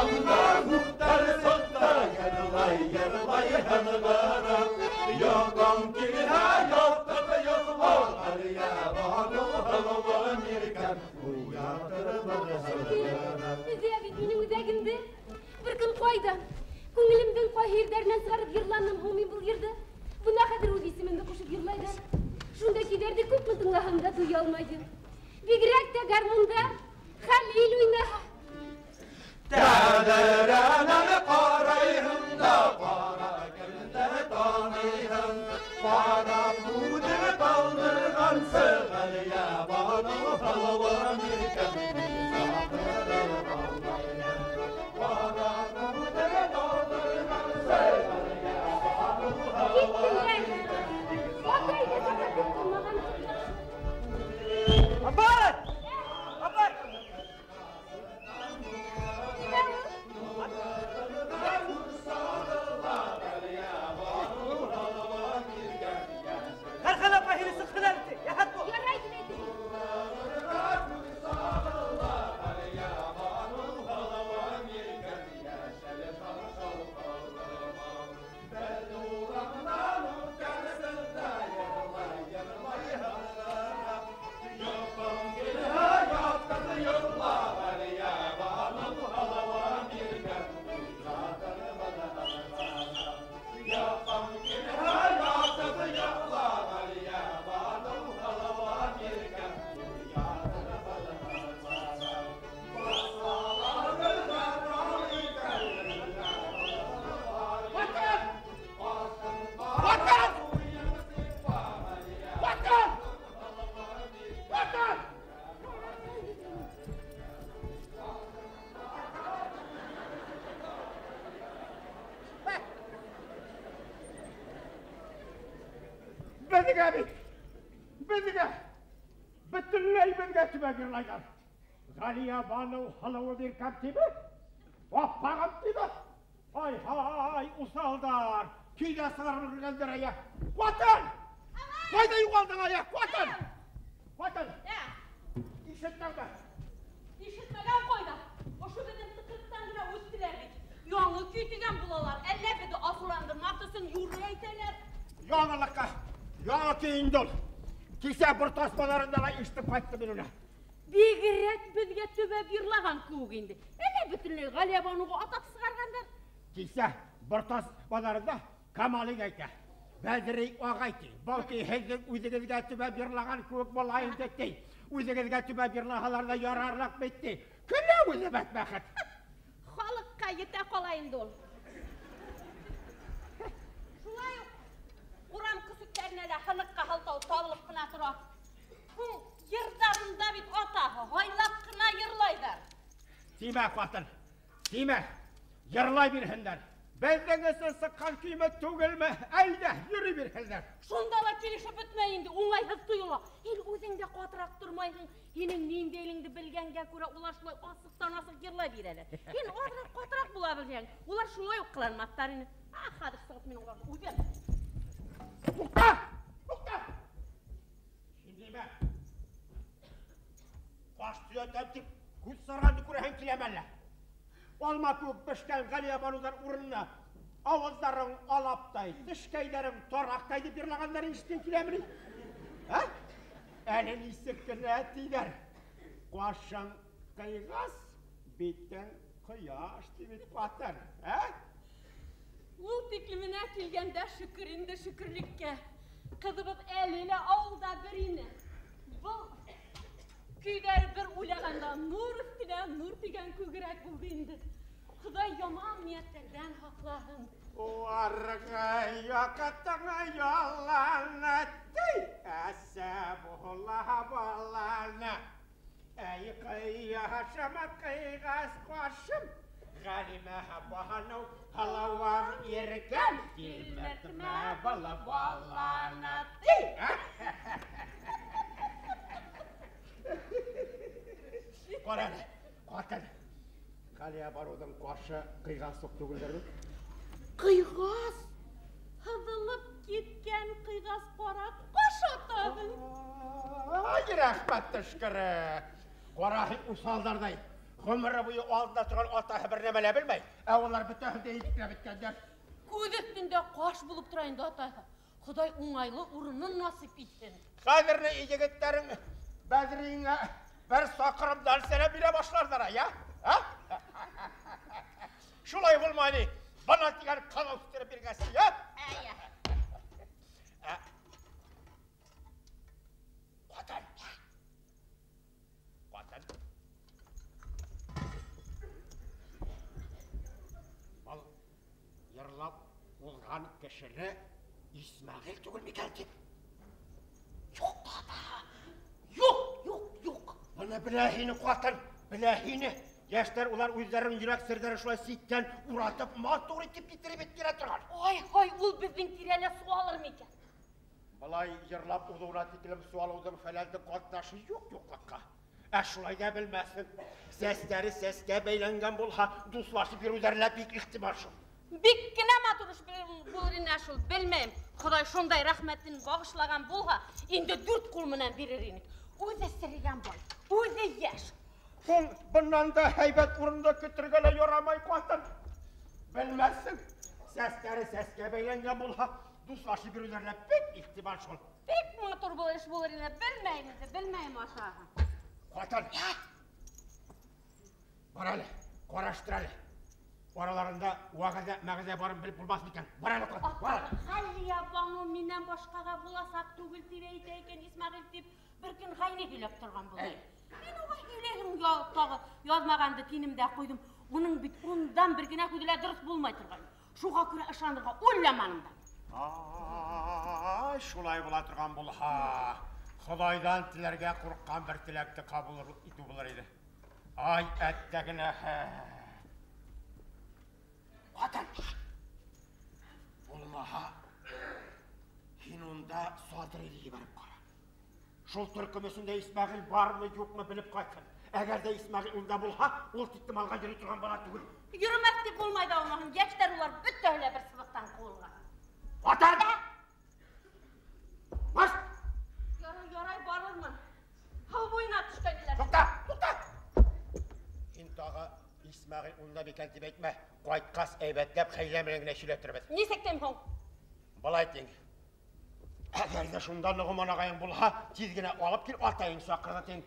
Урамдан үтәрсең дә йырлай-йырлай һыҙғырып, йоҡоң килһә ятып йоҡла, Ғәлиәбаныу һылыуым иркәм, уятырмын һыҙғырып. Өҙә бит минең үҙәгемде. Бер көн ҡайҙан, күңелемдең ҡайһы ерҙәренән сығарып йырланым һуң мин был йырҙы? Бына хәҙер үҙ исемемде ҡушып йырлайҙар. Шундай көйҙәрҙе күпме тыңлаһам да туя алмайым. Бигерәк тә гармунда Хәлил уйнаһа. Тәҙрәнән ҡарайһың да, ҡара кемде таныйһың? Ҡара күҙе талдырғансы, Ғәлиәбаныу һылыуым иркәм, саҡырып алмайһың. Ҡара күҙе талдырғансы, Ғәлиәбаныу һылыуым иркәм. Атай ҙа саҡыртып тормаған. Апай! Апай! Беҙгә бит, беҙгә, бөтөнләй беҙгә төбәп йырлайҙар. Ғәлиәбаныу һылыуым иркәм тиме? Аппағым тиме? Ай-һай, уҫалдар, көйҙә сығарып өлгөргәндәр әйә. Ҡатын! Ҡайҙа юғалдың әйә? Ҡатын! Ҡатын! Ишетмәңме? Ишетмәгән ҡайҙа? Ошо беҙҙең тыҡрыҡтан ғына үттеләр бит. Яңы көй тигән булалар. Әллә беҙҙе асыуландырмаҫ өсөн юрый әйтәләр. Яңылыҡҡа, яңы көй инде ул. Кисә Бортас баҙарында ла ишетеп ҡайттым мин уны. Бигерәк беҙгә төбәп йырлаған кеүек инде. Әллә бөтөнләй Ғәлиәбаныуға атап сығарғандар. Кисә Бортас баҙарында Камалый әйтә. Бәҙри ағай ти, был көй һеҙҙең үҙегеҙгә төбәп йырлаған кеүек була инде ти. Үҙегеҙгә төбәп йырлаһалар ҙа ярарлыҡ бит ти. Көлә үҙе бәдбәхет. Халыҡҡа етә ҡала инде ул. Шулай уҡ урам көсөктәренә лә һыныҡҡа һылтау табылып ҡына тора. Һуң йырҙарында бит атаһы һайлап ҡына йырлайҙар. Тимә, ҡатын, тимә, йырлай бирһендәр. Беҙҙең өсөн сыҡҡан көймө түгелме? Әйҙә, йөрөй бирһендәр. Шунда ла килешеп бөтмәй инде, уңайһыҙ тойола. Һин үҙең дә ҡатыраҡ тормайһың. Һинең ниндәйлеңде белгәнгә күрә улар шулай асыҡтан-асыҡ йырлай бирәләр. Һин аҙыраҡ ҡатыраҡ була белһәң, улар шулай уҡ ҡыланмаҫтар ине. Ах, хәҙер сығып мин уларҙы үҙем. Туҡта! Туҡта! Һин нимә? Ҡаш төҙәтәм тип күҙ сарғанды күрәһең киләме әллә? Алма кеүек бешкән Ғәлиәбаныуҙар урынына ауыҙҙарың алаптай, тешкәйҙәрең тараҡтай тип йырлағандарын ишеткең киләме ни? Ә? Әле нисек кенә тиҙәр. Ҡашың ҡыйғас, битең ҡояш ти бит ҡатын, ә? Ул тиклеменә килгәндә шөкөр инде шөкөрлеккә. Ҡыҙыбыҙ әле лә ауылда бер ине. Был көйҙәре бер уйлағанда нур өҫтөнә нур тигән күгерәк булды инде. Хоҙай яман ниәттәрҙән һаҡлаһын. Уларға яҡтың яланы ти, әсә була баланы. Әй ҡыяшым, ҡыйғас ҡашым, Ғәлимә баныу һылыуым иркәм, тилмертмә был баланы ти. Ҡара әле, ҡатын. Ғәлиәбаныуҙың ҡашы ҡыйғас уҡ түгелдер бит? Ҡыйғас? Һыҙылып киткән ҡыйғас ҡара ҡаш атаһың. Ай, рәхмәт төшкөрө. Ҡара һин уҫалдарҙай. Ғүмере буйы алдында торған атаһы бер нәмә лә белмәй. Ә улар бөтәһен дә иҫләп бөткәндәр. Күҙ өҫтөндә ҡаш булып тора инде атаһы. Хоҙай уңайлы урынын насип итһен. Хәҙер егеттәрең Бәҙриеңә бер саҡрымдан сәләм бирә башларҙар, я? Ә? Шулай булмай ни? Бына тигән ҡыҙ үҫтереп биргәс, я? Әйе. Ҡатын. Ҡатын. Был йырлап уҙған кешене Исмәғил түгел микән тип? Юҡ, ата. Юҡ, юҡ, юҡ. Быны белә һине, ҡатын, белә һине. Йәштәр улар үҙҙәренең йөрәк серҙәрен шулай ситтән уратып, матур итеп китереп еткерә торған. Ай, һай, ул беҙҙең тирәлә сыу алыр микән? Былай йырлап уҙыуына тиклем сыу алыуҙың фәләнде ҡатнашы юҡ юҡлыҡҡа. Ә шулай ҙа белмәҫһең. Сәстәре сәскә бәйләнгән булһа, дуҫлашып йөрөүҙәре лә бик ихтимал шул. Бик кенә матур эш булыр ине шул, белмәйем. Хоҙай шундай рәхмәтен бағышлаған булһа, инде дүрт ҡул менән бирер инек. Үҙе серегән бай, үҙе йәш. Һуң бынан да һәйбәт урында көтөргә лә ярамай, ҡатын. Белмәҫһең. Сәстәре сәскә бәйләнгән булһа, дуҫлашып йөрөүҙәре лә бик ихтимал шул. Бик матур был эш булыр ине, белмәйем инде, белмәйем атаһы. Ҡатын. Бар әле, ҡараштыр әле. Араларында вәғәҙә, мәғәҙә барын белеп булмаҫ микән? Бар әле, ҡатын, бар әле. Ғәлиә Баныу минән башҡаға буласаҡ түгел тип әйтә икән Исмәғил тип бер көн ғәйне һөйләп торған булды. Мин уға һөйләһем тағы яҙмағанды тинем дә ҡуйҙым. Уның бит ундан бер генә һүҙе лә дөрөҫ булмай торған. Шуға күрә ышанырға уйламаным да. Ай, шулай була торған булһа, Хоҙайҙан теләргә ҡурҡҡан бер теләкте ҡабул итеү булыр ине. Ай, әттәгенә. Ҡатын! Булмаһа, һин унда Садрыйҙы ебәреп ҡара. Шул төркөм эсендә Исмәғил бармы, юҡмы белеп ҡайтһын. Әгәр ҙә Исмәғил унда булһа, ул тиктомалға йөрөй торған бала түгел. Йөрөмәҫ тип булмай ҙа алмаһын. Йәштәр улар бөтәһе лә бер сыбыҡтан ҡыуылған. Ҡатын! Баш! Ярай, ярай, барырмын. Һыу буйына төшкәйнеләр. Туҡта, туҡта! Һин тағы Исмәғил унда микән тип әйтмә. Ҡайтҡас әйбәтләп хәйлә менән генә һөйләтербеҙ. Нисек тим һуң? Былай тиң. Әгәр ҙә шунда Ноғоман ағайың булһа, тиҙ генә алып кил, атайың саҡырҙы тиң.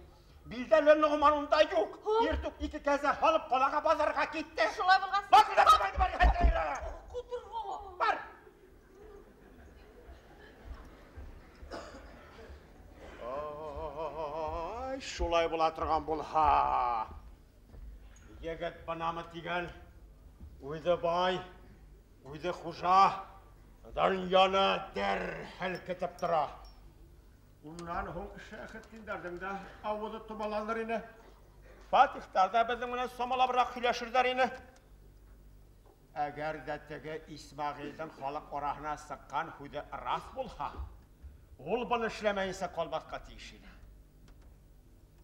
Билдәле Ноғоман унда юҡ. Иртүк ике кәзә һалып ҡалаға баҙарға китте. Шулай булғас. Бар, бар, бар, бар, Ҡотурға. Бар. Ай, шулай була торған булһа. Егет бынамы тигән, үҙе бай, үҙе хужа, донъяны дер һелкетеп тора. Унан һуң Шәйхетдиндәрҙең дә ауыҙы томаланыр ине. Фатихтар ҙа беҙҙең менән самалабыраҡ һөйләшерҙәр ине. Әгәр ҙә теге Исмәғилдең халыҡ араһына сыҡҡан һүҙе раҫ булһа, ул быны эшләмәйенсә ҡалмаҫҡа тейеш ине.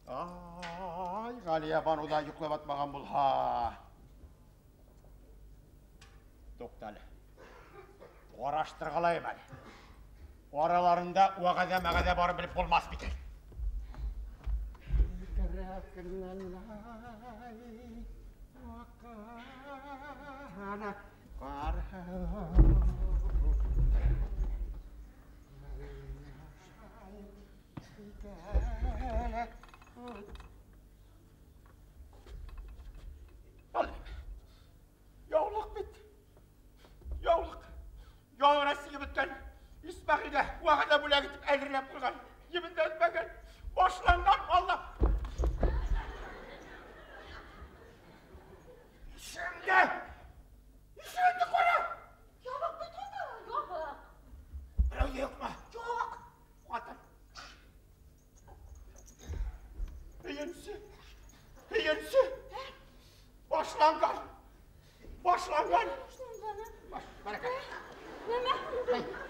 Ай, Ғәлиә Баныу ҙа йоҡлап ятмаған булһа. Туҡта әле. Ҡараштырғылайым әле. Араларында вәғәҙә-мәғәҙә барын белеп булмаҫ микән? Яулыҡ бит. Яулыҡ. Яңы сигеп бөткән. Исмәғилгә вәғәҙә бүләк итеп әҙерләп ҡуйған. Ебен дә өҙмәгән. Башланған Алла. Ишегеңде! Ишегеңде ҡара! Ябыҡ бит унда, ябыҡ. Берәү ҙә юҡмы? Юҡ. Ҡатын. Һөйөнсө. Һөйөнсө. Башланған. Башланған. Башланған. Баш, бәрәкәт. Нәмә? Бәрәкәт.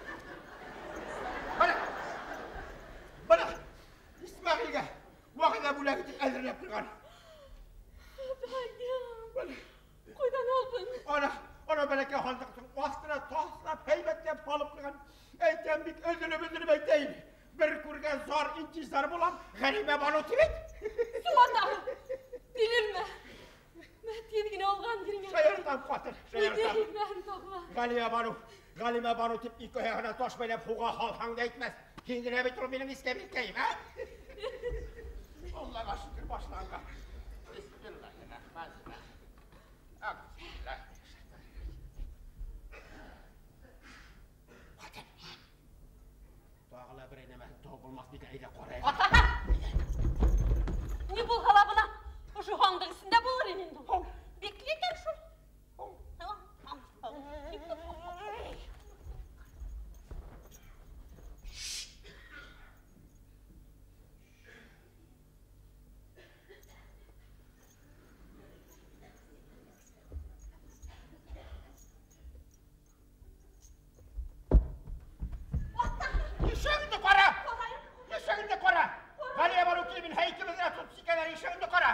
Шаяртам, ҡатын, шаяртам. Ғәлимә Баныу, Ғәлимә Баныу тип ике аяғына таш бәйләп һуға һалһаң да әйтмәҫ. Һин генә бит ул минең эскәмйәкәйем, ә? Аллаға шөкөр башланған. Бисмиллаһир-рахманир-рахим. Ҡатын. Тағы ла берәй нәмәһен табып булмаҫ микән, әйҙә ҡарайыҡ. Атаһы! Ни булһа ла бына ошо һандыҡ эсендә булыр ине инде ул. Бикле икән шул. Ишегеңде ҡара! Ишегеңде ҡара! Ғәлиә Баныу килеп инһә, икебеҙ генә тотоп сикәләр, ишегеңде ҡара!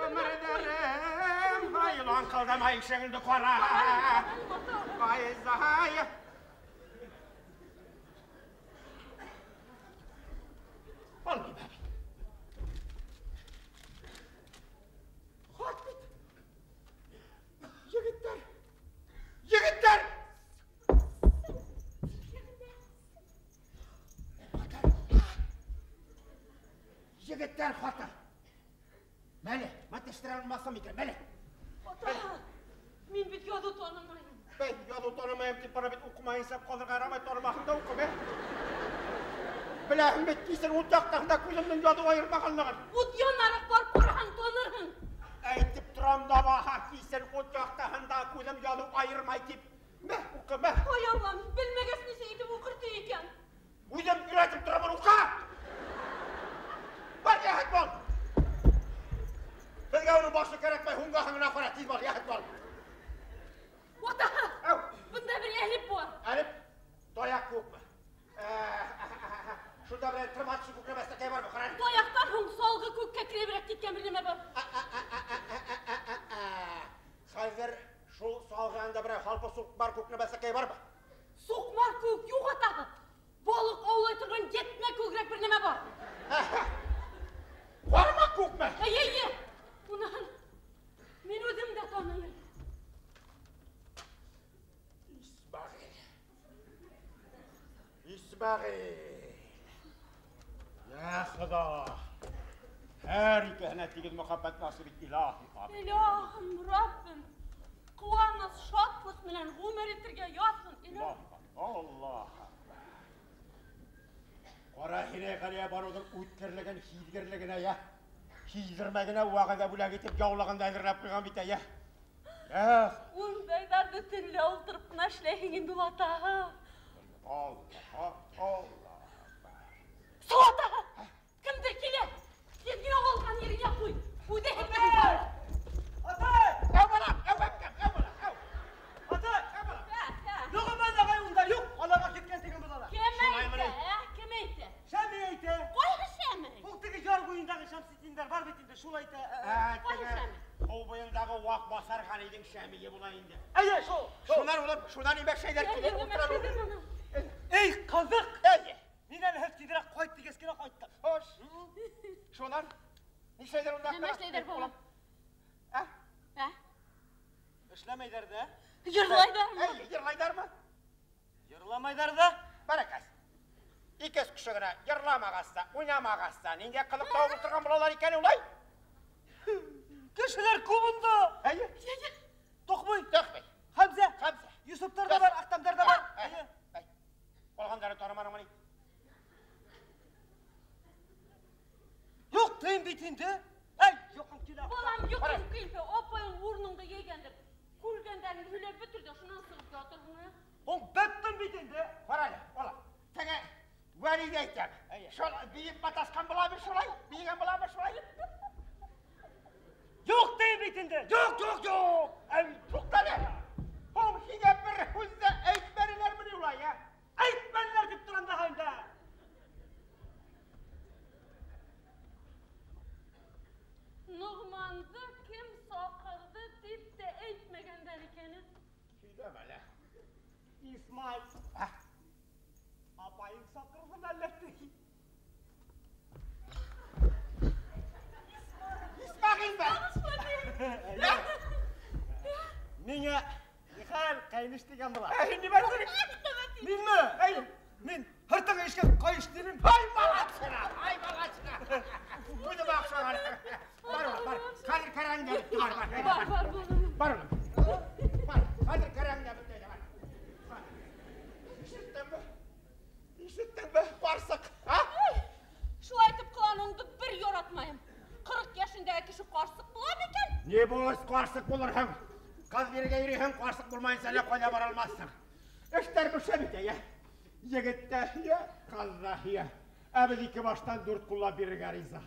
Ғүмерҙәрем, ай, аңҡылдама, ишегеңде ҡара! Ай, зай! Был нимә бит? Хат бит! Егеттәр! Егеттәр! Егеттәр хаты. Мәле, мәтәштерә алмаҫһың икән, мәле. Ата, мин бит яҙыу танымайым. Бәй, яҙыу танымайым тип бара бит уҡымайынса ҡалырға ярамай, танымаһаң да уҡы, бә. Беләһең бит, кисен ут яҡтаһында күҙемдең яҙыу айырмағанлығын. Ут янараҡ барып ҡараһаң танырһың. Әйтеп торам да баһа, кисен ут яҡтаһында күҙем яҙыу айырмай тип. Мә, уҡы, мә. Ай Аллам, белмәгәс нисек итеп уҡыр ти икән? Үҙем өйрәтеп торамын, уҡы! Бар, йәһәт бул! Беҙгә уның башы кәрәкмәй, һуңғаһын ғына ҡара, тиҙ бар, йәһәт бул! Атаһы! Әү! Бында бер әлеп бар. Әлеп? Таяҡ күкме? Шунда берәй тырматшы күк нәмәстәкәй бармы, ҡара әле. Таяҡтан һуң салғы күккә кереберәк киткән бер нәмә бар. Хәҙер шул салғыһында берәй һалпы суҡмар күк нәмәстәкәй бармы? Суҡмар күк юҡ, атаһы. Балыҡ аулай торған етмә күгерәк бер нәмә бар. Бармаҡ күкме? Эйе, эйе. Унан мин үҙем дә таныйым. Исмәғил. Исмәғил. Йә Хоҙа. Һәр икеһенә тигеҙ мөхәббәт насип ит, илаһи амин. Илаһым, Раббым. Ҡыуаныс, шатлыҡ менән ғүмер итергә яҙһын, илаһым. Аллаһ. Ҡара һине Ғәлиә Баныуҙың үткерлеген, һиҙгерлегенә, йә. Һиҙҙермәгенә вәғәҙә бүләк итеп яулығын да әҙерләп ҡуйған бит, йә. Эх. Ундайҙарҙы төнлә ултырып ҡына эшләйһең инде ул, атаһы. Аллаһ, Аллаһ. Сау, атаһы! Кемдер килә? Тиҙ генә алған ереңә ҡуй. Үҙе һеҙҙең. Атай! Әү, балам, әү, бәпкәм, әү, балам, әү. Атай! Әү, балам. Нуғман ағай унда юҡ, аларға киткән тигән булалар. Кем әйтә, ә? Кем әйтә? Шәми әйтә. Ҡайһы Шәми? Ул теге яр буйындағы Шәмсетдиндәр бар бит инде, шул әйтә. Ҡайһы Шәми? Һыу буйындағы ваҡ басарған иҙең Шәмийе була инде. Эйе, шул. Шунан улым, шунан имәкшәйҙәр килеп ултыра. Эй, ҡыҙыҡ! Эйе. Мин әле һеҙ тиҙерәк ҡайт тигәс кенә ҡайттыҡ. Хуш. Шунан нишләйҙәр унда? Нимә эшләйҙәр, балам? Ә? Ә? Эшләмәйҙәр ҙә. Йырлайҙармы? Эйе, йырлайҙармы? Йырламайҙар ҙа. Бәрәкәс. Ике кеше генә йырламағас та, уйнамағас та, ниндәй ҡылыҡ табып ултырған булалар икән улай? Кешеләр күп унда. Эйе. Тоҡмай. Тоҡмай. Хәмзә. Хәмзә. Юсуптар ҙа бар, Аҡтамдар ҙа бар. Эйе. Ҡалғандарын таныманыңмы ни? Юҡ, тейем бит инде. Әй, йоҡом килә. Балам, йоҡом килһә, апайың урыныңды йәйгәндер. Күргәндәрен һөйләп бөтөр ҙә, шунан сығып ятырһың, ә? Ул бөттөм бит инде. Ҡара әле, бала. Теге Вәлиҙе әйтәм. Шул бейеп маташҡан буламы шулай? Бейегән буламы шулай? Юҡ тейем бит инде. Юҡ, юҡ, юҡ. Әй, туҡта әле. Һуң һиңә бер һүҙ ҙә әйтмәнеләрме ни улай, ә? Әйтмәнеләр тип торам да инде. Нуғманды кем саҡырҙы тип тә әйтмәгәндәр икән. Һөйләмә әле. Исмай. Ә? Апайың саҡырҙы әллә ти? Исмәғилме? Танышма Миңә хәл ҡайныш тигән була. Әй, нимә тинең? Минме? Әй, мин һыртыңа ишкән ҡайыш тинем. Ай, малатсына, ай, малатсына. Үҙем оҡшаған. Бар, бар. Хәҙер кәрәң дә бөттө, бар, бар. Бар, бар, бар. Бар, хәҙер кәрәң дә бөттө, бар. Ишеттеңме? Ишеттеңме, ҡарсыҡ? А? Шулай итеп ҡыланыуыңды бер яратмайым. 40 йәшендәге кеше ҡарсыҡ була микән? Ни булғас ҡарсыҡ булырһың? Ҡыҙ бирергә йөрөйһөң, ҡарсыҡ булмайынса әллә ҡайҙа бара алмаҫһың. Эштәр бешә бит, әйе. Егет тә һөйә, ҡыҙ ҙа һөйә. Ә беҙ ике баштан дүрт ҡуллап бирергә риза.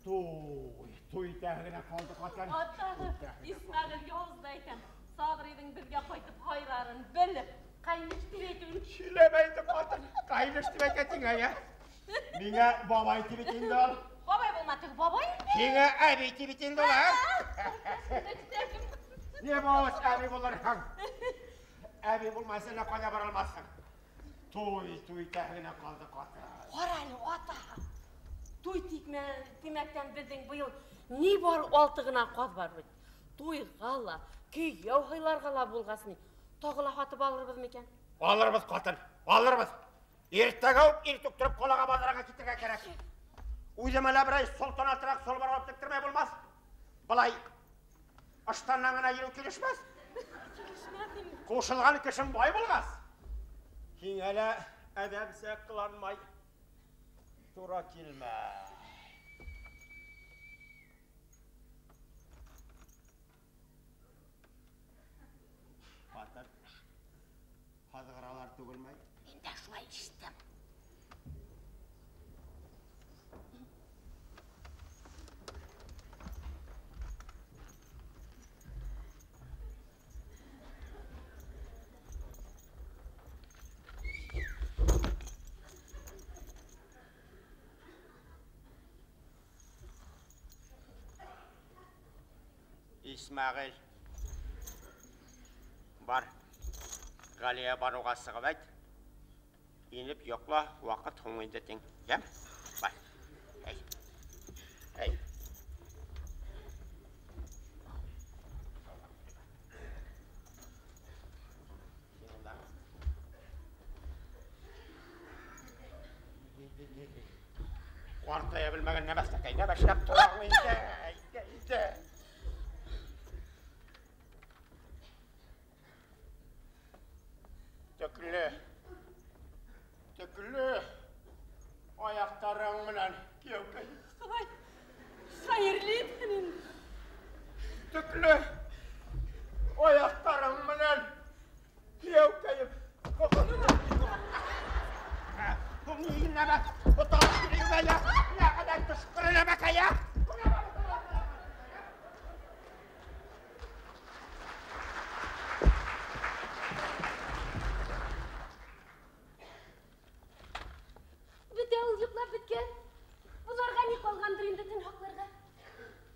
Туй, туй итәһе генә ҡалды, ҡатын. Атағы, Исмәғил яуыз да әйтәм. Сабриҙың беҙгә ҡайтып һайрарын белеп, ҡайныш тип әйтеүен. Һөйләмә инде, ҡатын. Ҡайныш тип әйтә тиң, әйе. Миңә бабай тип бит инде ул. Бабай булма, теге бабай инде. Һиңә әбей тип бит инде ул, ә? Ни булғас әбей булырһың? Әбей булмайса әллә ҡайҙа бара алмаҫһың. Туй, туй итәһе генә ҡалды, ҡатын. Ҡара әле, ата. Туй тимәктән беҙҙең быйыл ни бар 6 ғына ҡаҙ бар бит. Туйға ла, кейәү һыйларға ла булғас ни, тағы ла һатып алырбыҙ микән? Алырбыҙ, ҡатын, алырбыҙ. Иртәгә үк иртүк тороп ҡалаға баҙарға китергә кәрәк. Үҙемә лә берәй солтанатыраҡ салбар алып тектермәй булмаҫ. Былай ыштаннан ғына йөрөү килешмәҫ. Килешмәҫ инде. Ҡушылған кешең бай булғас, һиңә лә әҙәмсә ҡыланмай тура килмәҫ. Ҡатын, һаҙғыралар түгелмәй. Мин дә шулай ишеттем. Исмәғил, бар, Ғәлиә барыуға сығып әйт. Инеп йоҡла, ваҡыт һуң инде тиң. Йәм? Бар. Әй. Әй. Ҡартая белмәгән нәмәстәкәй, нәмәшләп тораң инде, инде, инде. Төклө, төклө аяҡтарың менән кейәүкәй. Хоҙай, хәйерле итһен инде. Төклө аяҡтарың менән кейәүкәйем. Бөтә ул йоҡлап бөткән. Уларға ни ҡалғандыр инде төн һаҡларға.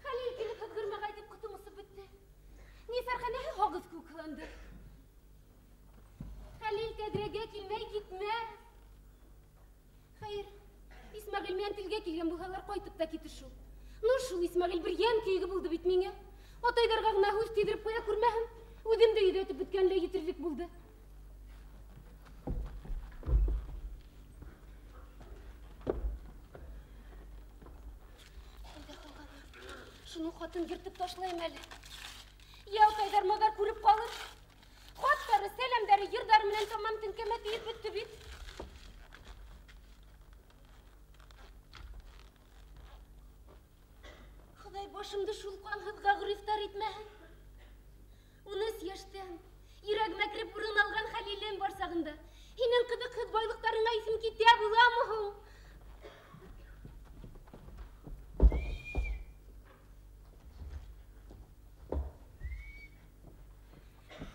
Хәлил килеп һыҙғырмағай тип ҡотом осоп бөттө. Ни Фәрхәнәһе һағыҙ кеүек ҡыланды. Хәлил тәҙрәгә килмәй китмәҫ. Хәйер, Исмәғил менән телгә килгән булһалар ҡайтып та китер шул. Ну шул Исмәғил бер йән көйөгө булды бит миңә. Атайҙарға ғына һүҙ тейҙереп ҡуя күрмәһен. Үҙем дә йөҙәтеп бөткәнләй етерлек булды. Ҡайҙа ҡалған? Шуның хатын йыртып ташлайым әле. Йә атайҙар маҙар күреп ҡалыр. Хаттары, сәләмдәре, йырҙары менән тамам теңкәмә тейеп бөттө бит. Хоҙай башымды шул ҡанһыҙға грифтар итмәһен. 13 йәштән йөрәгемә кереп урын алған Хәлилем бар сағында һинең ҡыҙыҡһыҙ байлыҡтарыңа иҫем китә буламы һуң?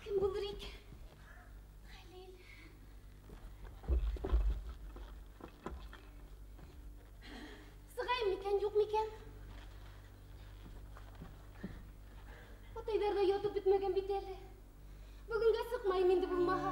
Кем булыр икән? Хәлил. Сығайым микән, юҡ микән? Атайҙар ҙа ятып бөтмәгән бит әле. Бөгөнгә сыҡмайым инде булмаһа.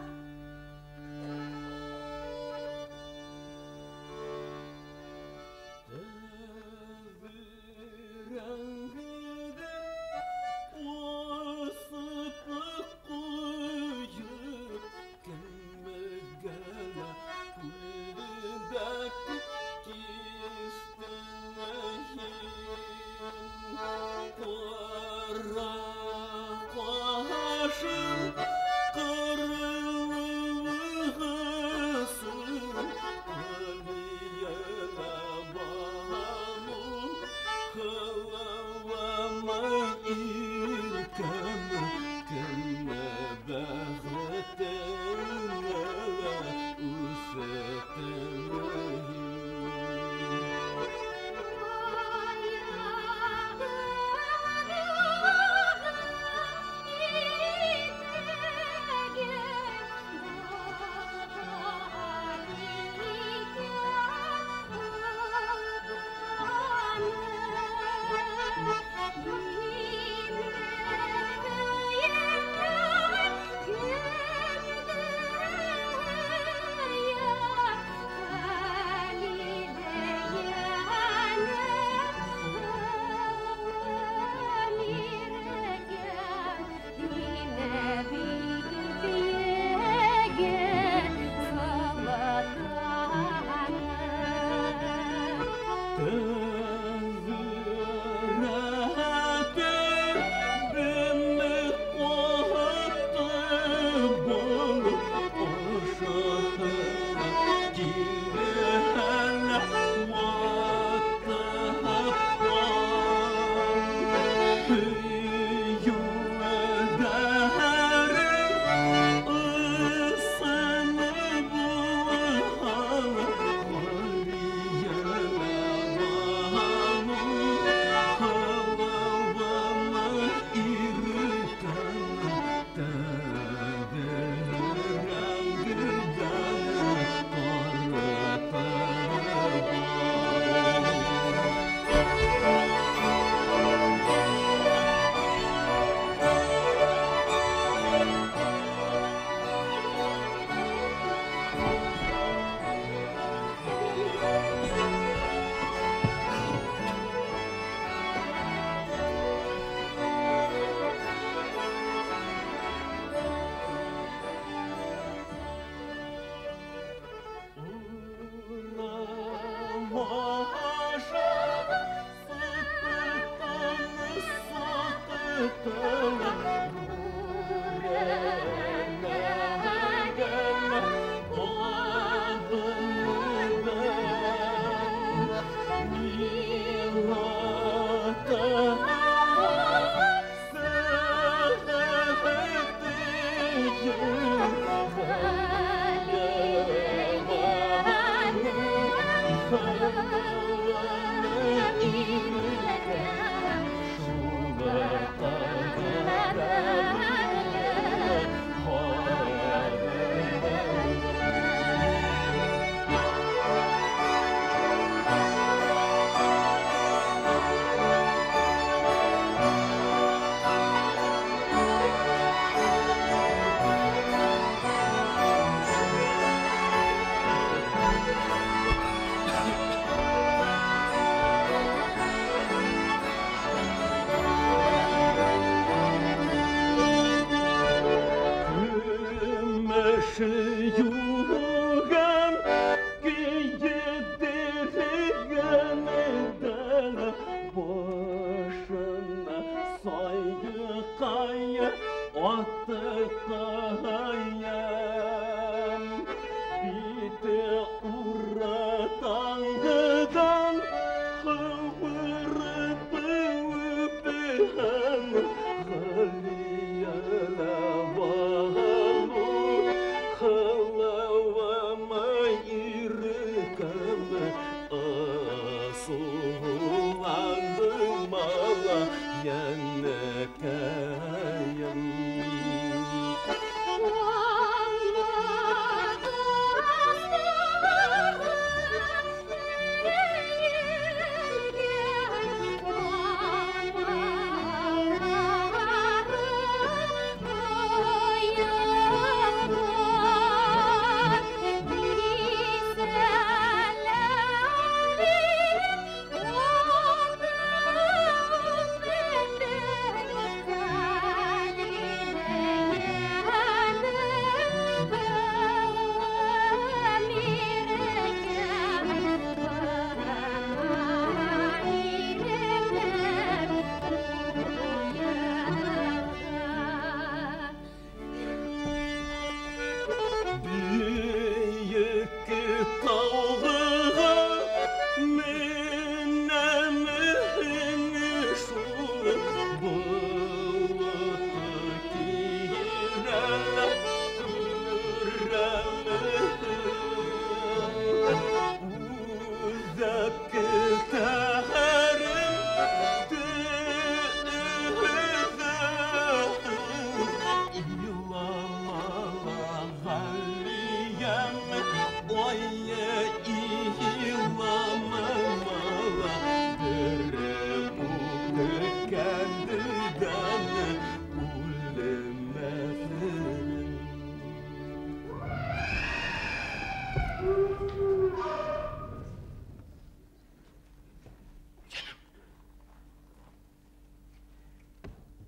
Башына сайгыкай атыкайым Бите уратаңгыдан хывырып үпем Галиялавану хылавама иркем Асылландым мала йәнекәйем.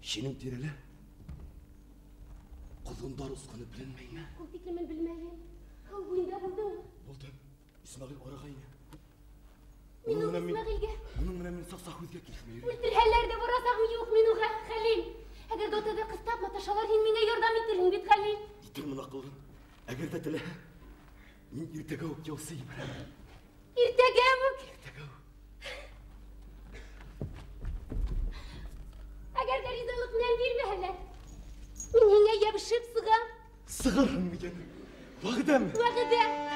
Һинең тирәлә ҡоҙондар осҡаны беленмәйме? Ул тиклемен белмәйем. Һыу буйында булдыңмы? Булдым. Исмәғил арығайны. Мин ул Исмәғилгә. Уның менән мин саҡ-саҡ һүҙгә килешмәй йөрөйөм. Үлтерһәләр ҙә барасағым юҡ мин уға, Хәлил. Әгәр ҙә атайҙы ҡыҫтап маташалар, һин миңә ярҙам итерһең бит, Хәлил. Итермен аҡыллым. Әгәр ҙә теләһә, мин иртәгә үк яусы ебәрәм. Иртәгә үк? Иртәгә үк. Әгәр ҙә ризалыҡ менән бирмәһәләр, мин һиңә йәбешеп сығам. Сығырһыңмы, йәнем? Вәғәҙәме? Вәғәҙә. Ayıtarım.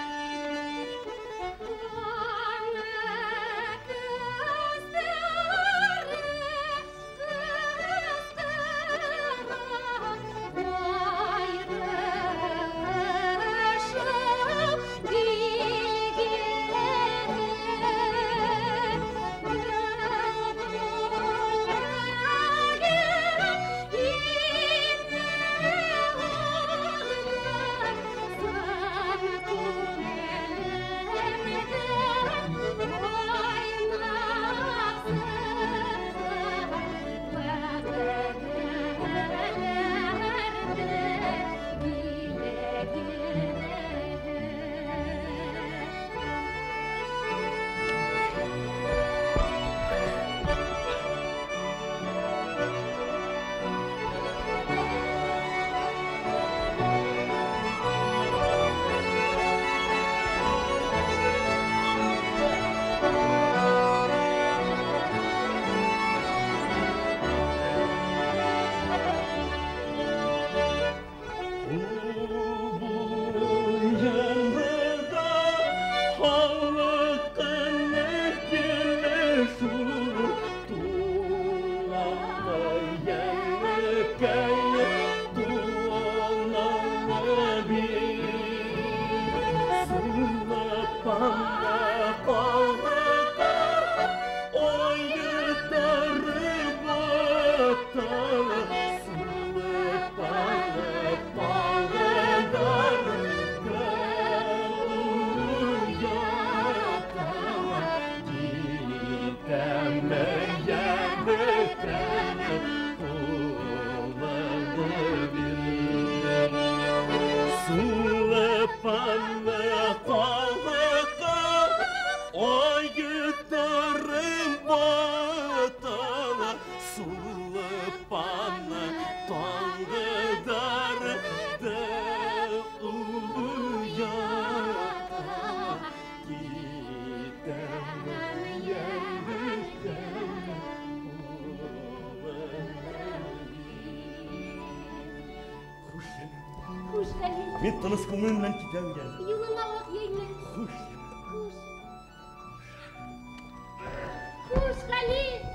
Мин тыныс күңел менән китәм, йәме. Юлыңа ваҡ йәймә. Хуш, йәме. Хуш. Хуш, Хәлил.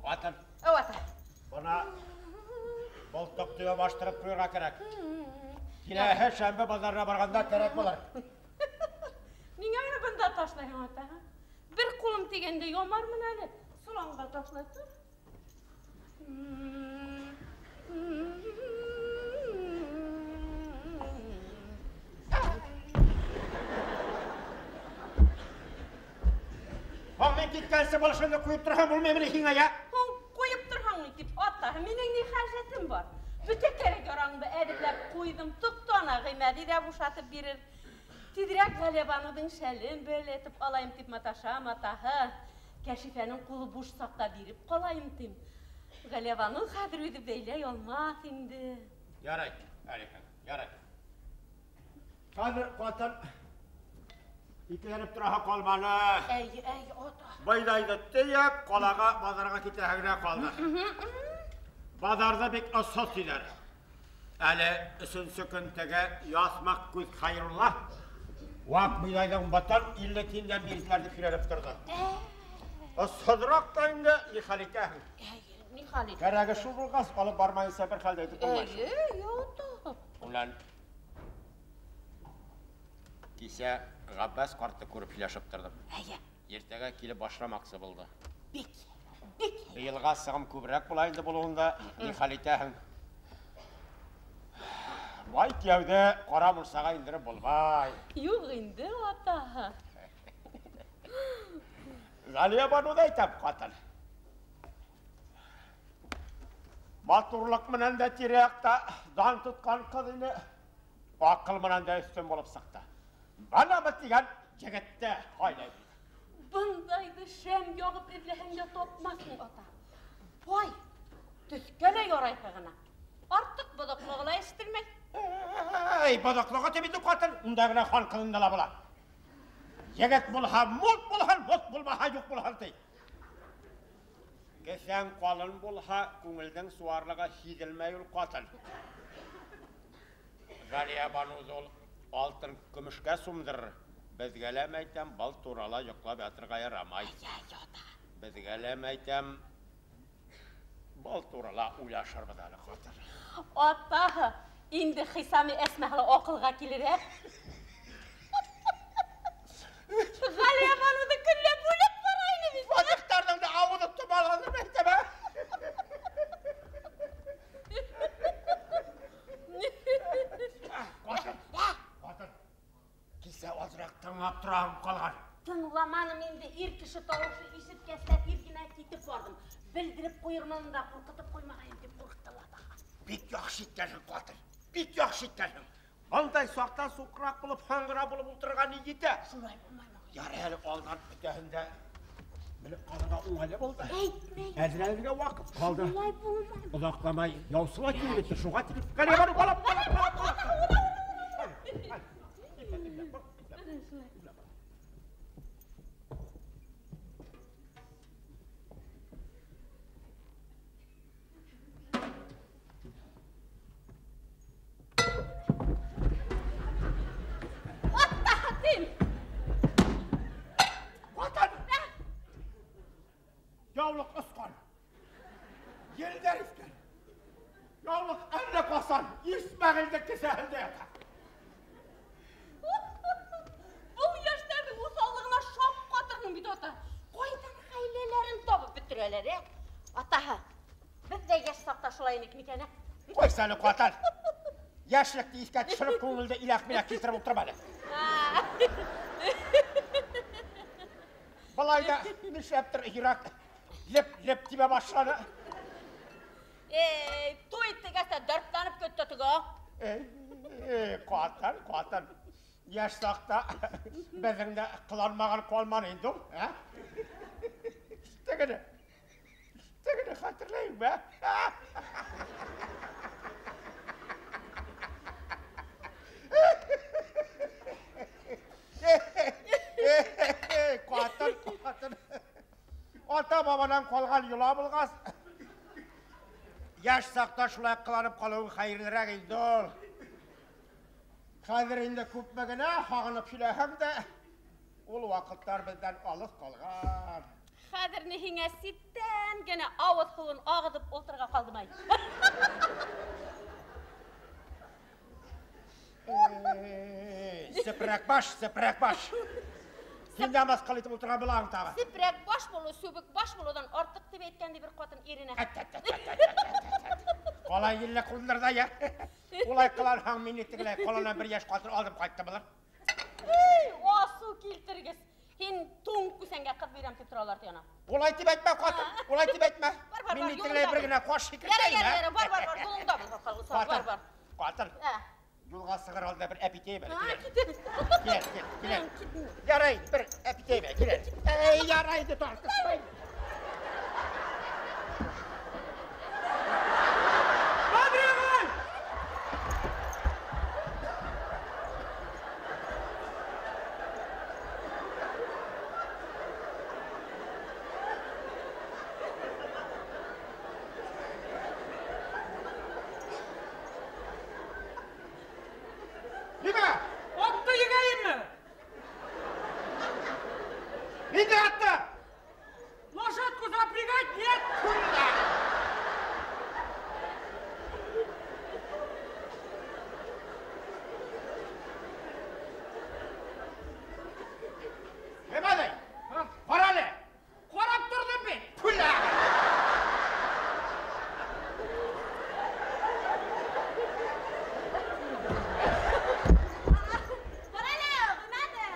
Ҡатын. Бына болтоҡ төбә баштырып ҡуйырға кәрәк. Киләһе шәмбе баҙарына барғанда кәрәк булыр. Ниңә мине бында ташлайһың, ата? Бер ҡулым тигәндә ямармын әле. Соланға ташлай тор. Һуң мин киткәнсе был эшеңде ҡуйып торһаң булмаймы ни һиңә, йә? Һуң ҡуйып торһаң ни тип, ата, минең ни хәжәтем бар? Бөтә кәрәк-ярағыңды әҙерләп ҡуйҙым, тоҡтана Ғимәҙи ҙә бушатып бирер. Тиҙерәк Ғәлиәбаныуҙың шәлен бәйләтеп алайым тип маташам, атаһы. Кәшифәнең ҡулы буш саҡта биреп ҡалайым тим. Ғәлиәбаныу хәҙер үҙе бәйләй алмаҫ инде. Ярай, Әлихән, ярай. Хәҙер ҡатын икеләнеп тораһы ҡалманы. Әй, әй, ата. Бойҙайҙы төйәп, ҡалаға, баҙарға китәһе генә ҡалды. Баҙарҙа бик осһоҙ тиҙәр. Әле өсөнсө көн теге яҫмаҡ күҙ Хәйрулла ваҡ бойҙайҙың ботон 50 тиндән бирҙеләр тип һөйләнеп торҙо. Осһоҙораҡ та инде, ни хәл итәһең? Әй, ни хәл итәһең? Кәрәге шул булғас, алып бармайынса бер хәл дә итеп булмай. Әй, ата. Унан кисә Ғәббәс ҡартты күреп һөйләшеп торҙом. Әйе. Иртәгә килеп башламаҡсы булды. Бик, бик. Быйылға сығым күберәк була инде булыуында, ни хәл итәһең? Бай кейәүҙе ҡара мунсаға индереп булмай. Юҡ инде, атаһы. Ғәлиәбаныуҙы әйтәм, ҡатын. Матурлыҡ менән дә тирә-яҡта дан тотҡан ҡыҙ ине, аҡыл менән дә өҫтөн булып сыҡты. Бына бит тигән егетте һайлай бит. Бындайҙы шәм яғып эҙләһәң дә тапмаҫһың, ата. Бай, төҫкә лә ярайһы ғына. Артыҡ боҙоҡлоғо ла ишетелмәй. Эй, боҙоҡлоғо тип инде, ҡатын, унда ғына хан ҡыҙында ла була. Егет булһа, мут булһын, мут булмаһа, юҡ булһын, ти. Кеҫәң ҡалын булһа, күңелдең сыуарлығы һиҙелмәй ул, ҡатын. Ғәлиәбаныуҙы ул алтын көмөшкә сумдырыр. Беҙгә лә мәйтәм, был турала йоҡлап ятырға ярамай. Беҙгә лә мәйтәм, был турала уйлашырбыҙ әле, ҡатын. Атаһы, инде Хисами Әсмәһе лә аҡылға килер, ә? Ғәлиәбаныуҙы көнләп бүлеп бара ине бит. Вазифтарҙың да ауыҙы томаланыр мәйтәм, ә? Ҡатын, ҡатын. Кисә аҙыраҡ тыңлап кеше тавышы ишеткәс тә тиҙ генә китеп бардым. Белдереп ҡуйырмын да ҡурҡытып ҡуймағайым тип ҡурҡтым атаһы. Бик яҡшы иткәнһең, ҡатын. Бик яҡшы иткәнһең. Бындай саҡта суҡраҡ булып, һаңғыра булып ултырған ни етә? Шулай булмаймы? Ярай әле алдан бөтәһен дә белеп ҡалырға уңайлы булды. Әйтмәй. Әҙерләнергә ваҡыт ҡалды. Шулай булмаймы? Оҙаҡламай яусы ла килеп етте, шуға тип. Ғәлиәбаныу, ҡалап, ҡалап, ҡалап, ҡалап. Яулыҡ осҡан, елдәр иҫкән, яулыҡ әллә ҡасан Исмәғилдең кеҫәһендә ята. Был йәштәрҙең уҫаллығына шаҡ ҡатырһың бит, ата. Ҡайҙан хәйләләрен табып бөтөрәләр, ә? Атаһы, беҙ ҙә йәш саҡта шулай инек микән, ә? Ҡуйса әле, ҡатын. Йәшлекте иҫкә төшөрөп, күңелде иләк-миләк килтереп ултырма әле. Былай ҙа нишләптер йөрәк леп-леп тибә башланы. Эй, туй тигәс тә дәртләнеп китте теге. Эй, ҡатын, ҡатын. Йәш саҡта беҙҙең дә ҡыланмаған ҡалманы инде ул, ә? Тегене, тегене хәтерләйеңме, ә? Ҡатын, ҡатын. Ата-бабанан ҡалған йола булғас, йәш саҡта шулай ҡыланып ҡалыуың хәйерлерәк инде ул. Хәҙер инде күпме генә һағынып һөйләһәң дә, ул ваҡыттар беҙҙән алыҫ ҡалған. Хәҙер ни һиңә ситтән генә ауыҙ һыуын ағыҙып ултырырға ҡалдымай. Эй, сепрәк баш, сепрәк баш. Һин дә мыҫҡыл итеп ултырған булаһың тағы. Сепрәк баш булыу, сүбек баш булыуҙан артыҡ тип әйткән ди бер ҡатын иренә. Ҡалай илле ҡулдарҙа, йә. Улай ҡыланһаң, мин тегеләй ҡаланан бер йәш ҡатын алып ҡайтты булыр. Эй, асыу килтергес. Һин туң күсәнгә ҡыҙ бирәм тип торалар ти ана. Улай тип әйтмә, ҡатын. Улай тип әйтмә. Бар, бар, Мин бар, тегеләй бер юлыңда генә бул. ҡаш һикертәйем, Ярай, ә? ярай, бар, бар, бар, юлыңда бул, бар, бар, бар. Ҡатын. Ә. Юлға сығыр алдында бер әпитәйем әле, А, килә. китә. Килә, килә, килә. Китә. Ярай, бер әпитәйем әле, килә. Эй, ярай, инде тартышмай. Бадригай! Нимә? Атты егәйемме? Ниндәй атты? Лошадку запрягать нет! Нимә ни? Ҡара әле! Ҡарап торҙом бит! Пүлә! Ҡара әле, Ғимәҙе!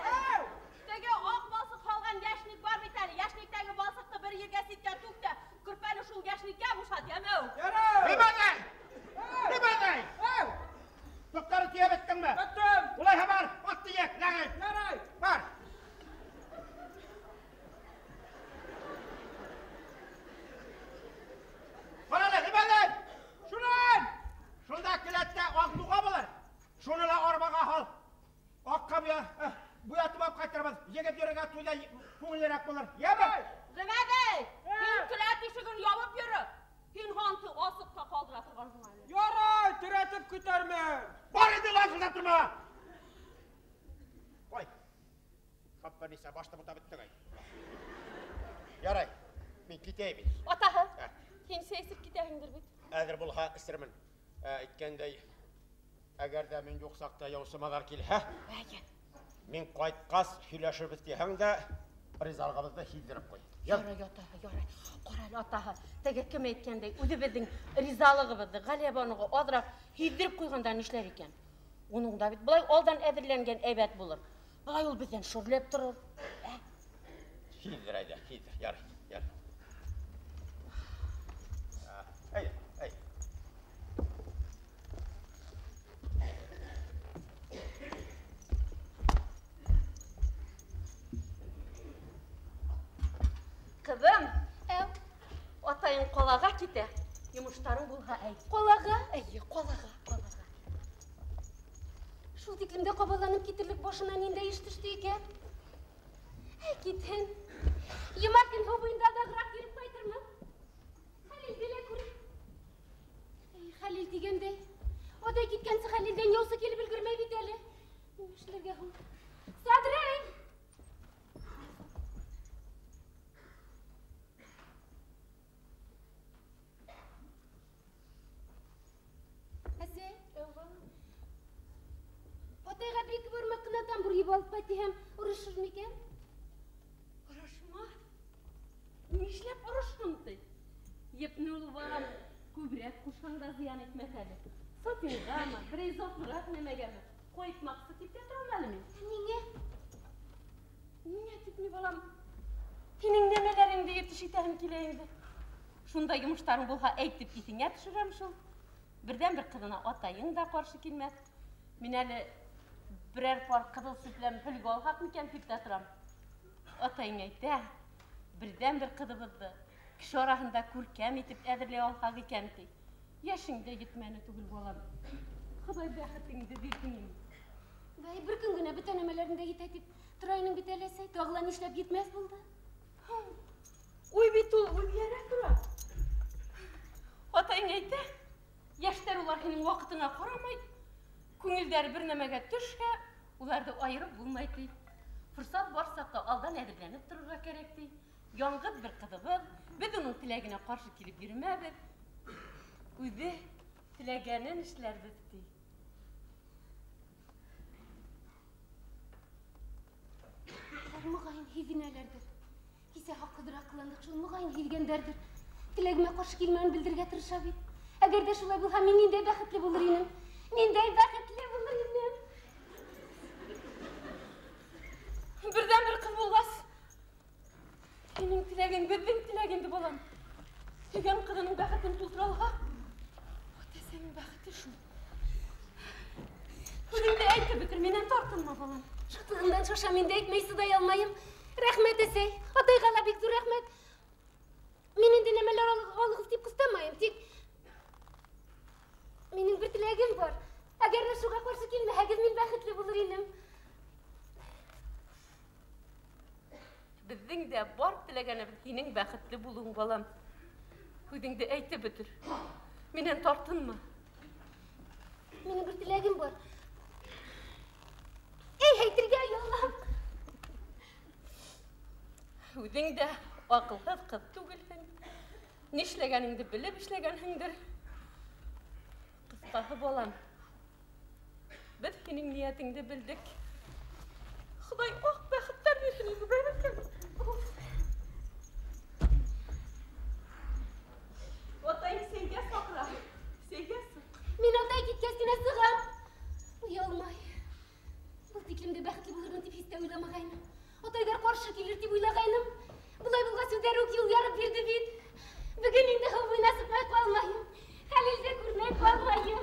Теге аҡ балсыҡ һалған йәшник бар бит әле. Йәшниктәге балсыҡты бер ергә ситкә түк тә, көрпәне шул йәшниккә бушат, йәме? Ярай! Нимә ни? Нимә ни? Тоҡтары төйәп бөттөңмө? Бөттөм! Улайһа бар, атты ек, ләғин. Ярай! Бар. Бар әле, Ғимәҙе! Шунан! Шунда келәттә аҡ дуға булыр. Шуны ла арбаға һал. Аҡҡа буятып алып ҡайтырбыҙ. Егет йөрөгә туйҙа күңеллерәк булыр. Йәме? Ғимәҙе, һин келәт ишеген ябып йөрө. Һин һанты асыҡ та ҡалдыра торғанһың әле. Ярай, терәтеп көтәрмен. Бар инде лажылдап торма. Ҡуй. Хаппа ниса, башты бутап бөттөң ай. Ярай, мин китәйем инде. Атаһы, Ә. һин сәй эсеп китәһеңдер бит. Әҙер булһа эсермен. Әйткәндәй, әгәр ҙә мин юҡ саҡта яусымалар килһә, Әйе. мин ҡайтҡас һөйләшербеҙ тиһәң дә, ризалығыбыҙҙы һиҙҙереп ҡуй. Йә. Ярай, атаһы, ярай. Ҡара әле, атаһы, теге кем әйткәндәй, үҙебеҙҙең ризалығыбыҙҙы Ғәлиәбаныуға аҙыраҡ һиҙҙереп ҡуйғанда нишләр икән? Уның да бит былай алдан әҙерләнгән әйбәт булыр. Былай ул беҙҙән шөрләп торор. Ә? Һиҙҙер, әйҙә, һиҙҙер. Ярай, ярай. Әйҙә, әйҙә. Ҡыҙым, атайың ҡалаға китә. Йомоштарың булһа әйт. Ҡалаға? Эйе, ҡалаға, ҡалаға. Шул тиклем дә ҡабаланып китерлек башына ниндәй эш төштө икән? Әй, китһен. Йома көн һыу буйында оҙағыраҡ йөрөп ҡайтырмын. Хәлилде лә күрер. Әй, Хәлил тигәндәй, атай киткәнсе Хәлилдән яусы килеп өлгөрмәй бит әле. Нимә эшләргә һуң? Садрый! Әсәй, атайға бер-ике бармаҡ ҡына тамбур йып алып ҡайт тиһәм, орошор микән? Орошмаҫ. Нишләп орошһон ти? Епне ул балам күберәк ҡушһаң да зыян итмәҫ әле. Сатинғамы, берәй затлыраҡ нәмәгәме? Ҡайтмаҡсы тип тә торам әле мин. Ниңә? Ниңә тип ни, балам? Һинең нәмәләреңде етеш итәһем килә инде. Шундай йомоштарың булһа, әйтеп иҫеңә төшөрәм шул. Берҙән-бер ҡыҙына атайың да ҡаршы килмәҫ. Мин әле берәр пар ҡыҙыл сүпләм һөлгө алһаҡ микән тип тә торам. Атайың әйтә, берҙән-бер ҡыҙыбыҙҙы кеше араһында күркәм итеп әҙерләй алһаҡ икән ти. Йәшең дә етмәне түгел, балам. Хоҙай бәхетеңде бирһен инде. Бәй, бер көн генә бөтә нәмәләрен дә етә тип тора инең бит әле, әсәй. Тағы ла нишләп етмәҫ булды? Уй бит ул үҙгәрә тора. Атайың әйтә, йәштәр улар һинең ваҡытыңа ҡарамай, күңелдәре бер нәмәгә төшһә, уларҙы айырып булмай ти. Форсат бар саҡта алдан әҙерләнеп торорға кәрәк ти. Яңғыҙ бер ҡыҙыбыҙ, беҙ уның теләгенә ҡаршы килеп йөрөмәбеҙ. Үҙе теләгәнен эшләрбеҙ ти. Улар моғайын һиҙенәләрҙер. Кисә хаҡһыҙыраҡ ҡыландыҡ шул, моғайын һиҙгәндәрҙер. Теләгемә ҡаршы килмәүен белдерергә тырыша бит. Әгәр ҙә шулай булһа, мин ниндәй бәхетле булыр инем. Ниндәй бәхетле булыр инем. Берҙән-бер ҡыҙ булғас, һинең теләгең беҙҙең теләк инде, балам. Һөйгән ҡыҙының бәхетен тултыра алһа, ата-әсәнең бәхете шул. Үҙеңде әйтеп бөтөр, минән тартынма, балам. Шатлығымдан шашам инде, әйтмәй сыҙай алмайым. Рәхмәт, әсәй. Атайға ла бик ҙур рәхмәт. Мин инде нәмәләр алығыҙ тип ҡыҫтамайым, тик минең бер теләгем бар. Әгәр ҙә шуға ҡаршы килмәһәгеҙ, мин бәхетле булыр инем. Беҙҙең дә бар теләгәнебеҙ һинең бәхетле булыуың, балам. Үҙеңде әйтеп бөтөр. Минән тартынма. Минең бер теләгем бар. Эй, әйтергә оялам. Үҙең дә аҡылһыҙ ҡыҙ түгелһең. Нишләгәнеңде белеп эшләгәнһеңдер. Ҡыҫҡаһы, балам, беҙ һинең ниәтеңде белдек. Хоҙай аҡ бәхеттәр бирһен инде, бәләкәй. Атайың сәйгә саҡыра. Сәйгә сыҡ. Мин атай киткәс кенә сығам. Оялмай. Был тиклем дә бәхетле булырмын тип һис тә уйламағайным. Атайҙар ҡаршы килер тип уйлағайным. Былай булғас, үҙҙәре үк юл ярып бирҙе бит. Бөгөн инде һыу буйына сыҡмай ҡалмайым. Хәлилде күрмәй ҡалмайым.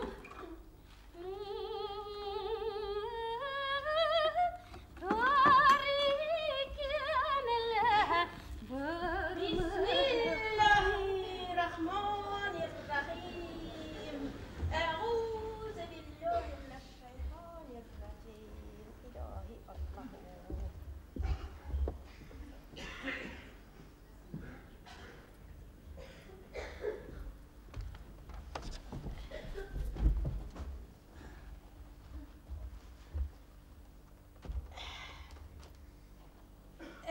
Bismillahirrahmanirrahim. Әғûzü billahi mineşşeytanirracim. İlahi Allahu.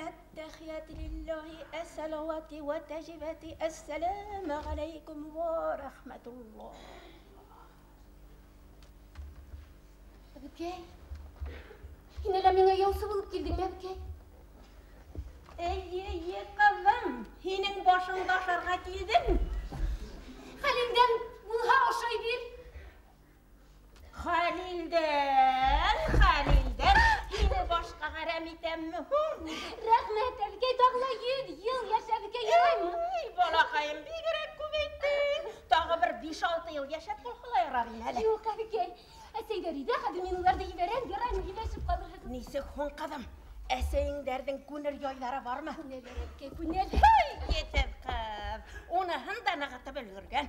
التحيات لله الصلوات والتجبات. السلام عليكم ورحمة الله. Әбекәй, һин әллә миңә яусы булып килдеңме, әбекәй? Эйе, эйе, ҡыҙым, һинең башыңды ашарға килдем. Хәлилдән булһа ашай бир. Хәлилдән, Хәлилдән, һине башҡа ғәрәм итәмме һуң? Рәхмәт, әбекәй, тағы 5-6 йыл йәшәп булһа ла ярар ине әле. Юҡ, әбекәй. Әсәйҙәр өйҙә, хәҙер мин уларҙы ебәрәм, яраймы, һөйләшеп ҡалырһығыҙ. Нисек һуң, ҡыҙым? Әсәйеңдәрҙең күнер яйҙары бармы? Күнәләр, әбекәй, күнәләр. Һай, етеҙ ҡыҙ. Уныһын да нығытып өлгөргән.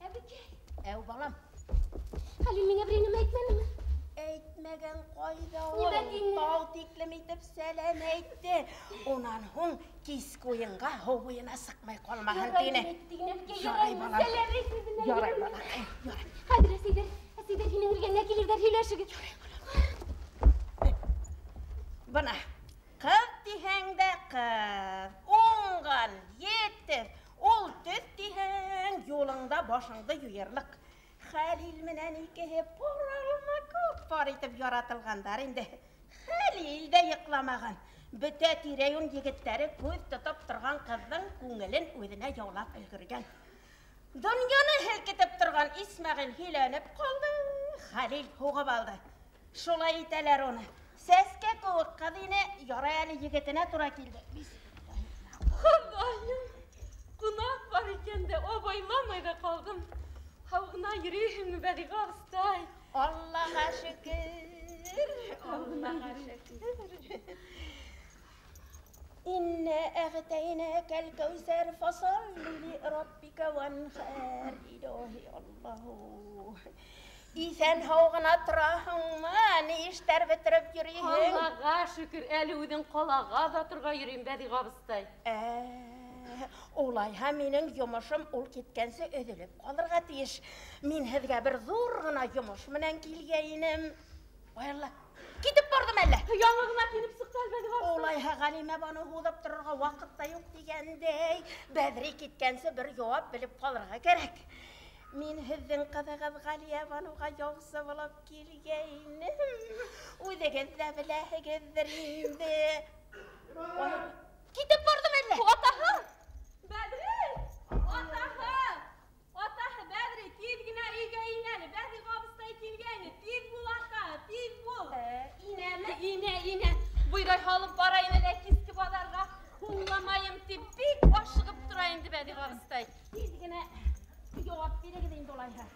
Әбекәй. Әү, балам. Хәлил миңә берәй нәмә әйтмәнеме? Әйтмәгән ҡайҙа ул? Нимә тине? Тау тиклем итеп сәләм әйтте. Унан һуң киске уйынға һыу буйына сыҡмай ҡалмаһын Ярай, тине. тине, әбекәй, Ярай, ярай, балам. сәләм әйт үҙенә, Ярай, ярай. балаҡай, ярай. Хәҙер әсәйҙәр, әсәйҙәр һинең эргәңә килерҙәр, һөйләшегеҙ. Бына, ҡыҙ тиһәң дә ҡыҙ, уңған, етеҙ, ул төҫ тиһәң, юлыңда башыңды юйырлыҡ. Хәлил менән икеһе пар алма күк пар итеп яратылғандар инде. Хәлил дә йоҡламаған. Бөтә тирә-йүн егеттәре күҙ тотоп торған ҡыҙҙың күңелен үҙенә яулап өлгөргән. Донъяны һелкетеп торған Исмәғил һөйләнеп ҡалды, Хәлил һуғып алды. Шулай итәләр уны. Сәскә кеүек ҡыҙ ине, ярай әле егетенә тура килде. Хоҙайым, ҡунаҡ бар икән дә, абайламай ҙа ҡалдым. Һау ғына йөрөйһөңмө, Бәҙиғә абыстай? Аллаға шөкөр, Аллаға шөкөр. Инна әғтәйнәкәл кәүсәр фасалли ли раббика ванхар. Илаһи Аллаһу. Иҫән һау ғына тораһыңмы? Ни эштәр бөтөрөп йөрөйһөң? Аллаға шөкөр, әле үҙең ҡалаға оҙатырға йөрөйөм, Бәҙиғә абыстай. Улайһа минең йомошом ул киткәнсе өҙөлөп ҡалырға тейеш. Мин һеҙгә бер ҙур ғына йомош менән килгәйнем. Ой, Алла, китеп барҙым әллә? Яңы ғына килеп сыҡты әле, Бәҙиғә абыстай. Улайһа Ғәлимә баныу һуҙып торорға ваҡыт та юҡ тигәндәй, Бәҙри киткәнсе бер яуап белеп ҡалырға кәрәк. Мин һеҙҙең ҡыҙығыҙ Ғәлиә баныуға яусы булып килгәйнем. Үҙегеҙ ҙә беләһегеҙҙер инде. Ой, китеп барҙым әллә? Атаһы! Бәҙри! Атаһы! Атаһы, Бәҙри, тиҙ генә өйгә ин әле. Бәҙиғә абыстай килгәйне. Тиҙ бул, ата, тиҙ бул. Инәме? Инә, инә. Буйрай һалып бара ине лә киске баҙарға. Һуңламайым тип бик ашығып тора инде Бәҙиғә абыстай. Тиҙ генә яуап бирегеҙ инде улайһа.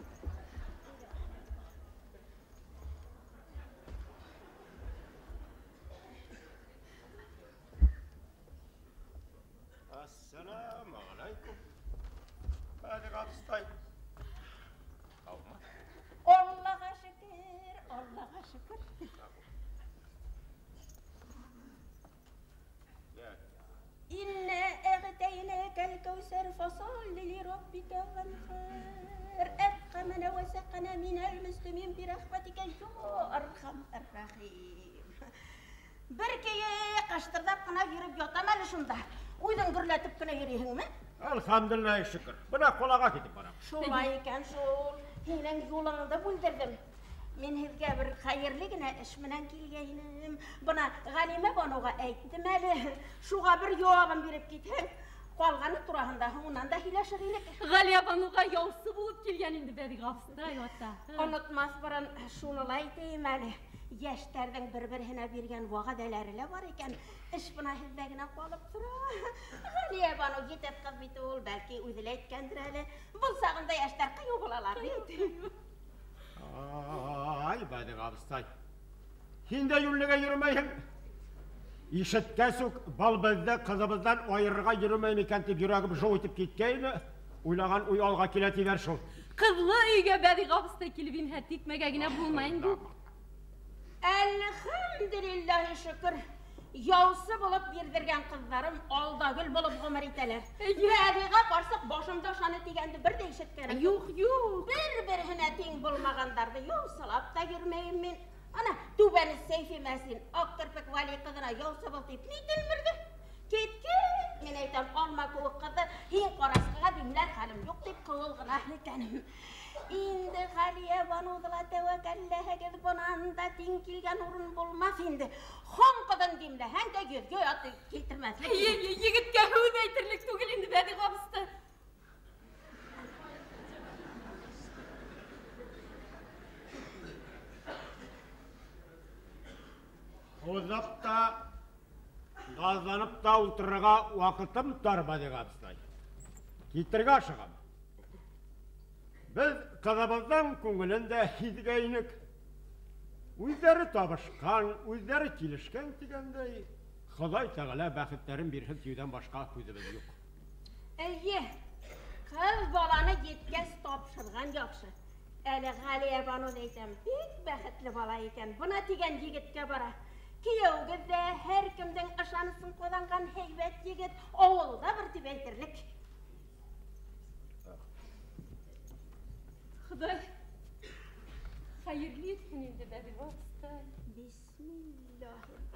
Ассаламу алейкум. Бәҙиғә абыстай. Һаумы? Аллаға шөкөр, Аллаға шөкөр. Инна әғтәйнәкәл кәүсәр фасалли ли раббика ванхар. Әтҡәмәнә вә сәҡәнә минәл мөслимин бирәхмәтикә йа архам ар-рахим. Бер көйө ҡыштырҙап ҡына йөрөп ятам әле шунда. Үҙең гөрләтеп кенә йөрөйһөңмө? Әлхәмдүлилләһ, шөкөр. Бына ҡалаға китеп барам. Шулай икән шул. Һинең юлыңды бүлдерҙем. Мин һеҙгә бер хәйерле генә эш менән килгәйнем. Бына Ғәлимә баныуға әйттем әле. Шуға бер яуабын биреп китһәң, ҡалғаны тураһында һуңынан да һөйләшер инек. Ғәлиә баныуға яусы булып килгән инде Бәҙиғә абыстай, ата. Онотмаҫ борон шуны ла әйтәйем әле. Йәштәрҙең бер-береһенә биргән вәғәҙәләре лә бар икән. Эш бына һеҙҙә генә ҡалып тора. Ғәлиә баныу етеҙ ҡыҙ бит ул, бәлки үҙе лә әйткәндер әле. Был сағында йәштәр ҡыйыу булалар бит. Ай, Бәҙиғә абыстай. Һин дә йүнлегә йөрөмәйһең. Ишеткәс үк был беҙҙе ҡыҙыбыҙҙан айырырға йөрөмәйем икән тип йөрәгем жыу итеп киткәйне. Уйлаған уй алға килә тиҙәр шул. Ҡыҙлы өйгә Бәҙиғә абыстай килеп инһә, тикмәгә генә булмай инде. Әлхәмдүлилләһи шөкөр. Яусы булып бирҙергән ҡыҙҙарым алда гөл булып ғүмер итәләр. Бәҙиғә ҡарсыҡ башымды ашаны тигәнде бер ҙә ишеткәнем юҡ. Юҡ, юҡ. Бер-береһенә тиң булмағандарҙы яусылап та йөрөмәйем мин. Ана, түбәне Сәйфи Мәсин, аҡ керпек Вәли ҡыҙына яусы бул тип ни тилмерҙе? Кит, кит, мин әйтәм, алма кеүек ҡыҙҙы һин ҡарасҡыға димләр хәлем юҡ тип ҡыуыл ғына икәнем. Инде Ғәлиә баныуҙы ла тәүәккәлләһәгеҙ, бынан да тиң килгән урын булмаҫ инде. Хан ҡыҙын димләһәң дә йөҙгә ят килтермәҫлек. Егеткә һүҙ әйтерлек түгел инде Бәҙиғә абыстай. Һуҙып та, наҙланып та ултырырға ваҡытым тар, Бәҙиғә абыстай. Китергә ашығам. Ҡыҙыбыҙҙың күңелен дә һиҙгәйнек. Үҙҙәре табышҡан, үҙҙәре килешкән тигәндәй, Хоҙай Тәғәлә бәхеттәрен бирһен тиеүҙән башҡа һүҙебеҙ юҡ. Эйе, ҡыҙ баланы еткәс тапшырған яҡшы. Әле Ғәлиәбаныуҙы әйтәм, бик бәхетле бала икән. Бына тигән егеткә бара. Кейәүегеҙ ҙә һәр кемдең ышанысын ҡаҙанған һәйбәт егет, ауылда бер тип әйтерлек. Хоҙай хәйерле итһен инде, Бәдиғә абыстай. Бисмиллаһир-рахманир-рахим.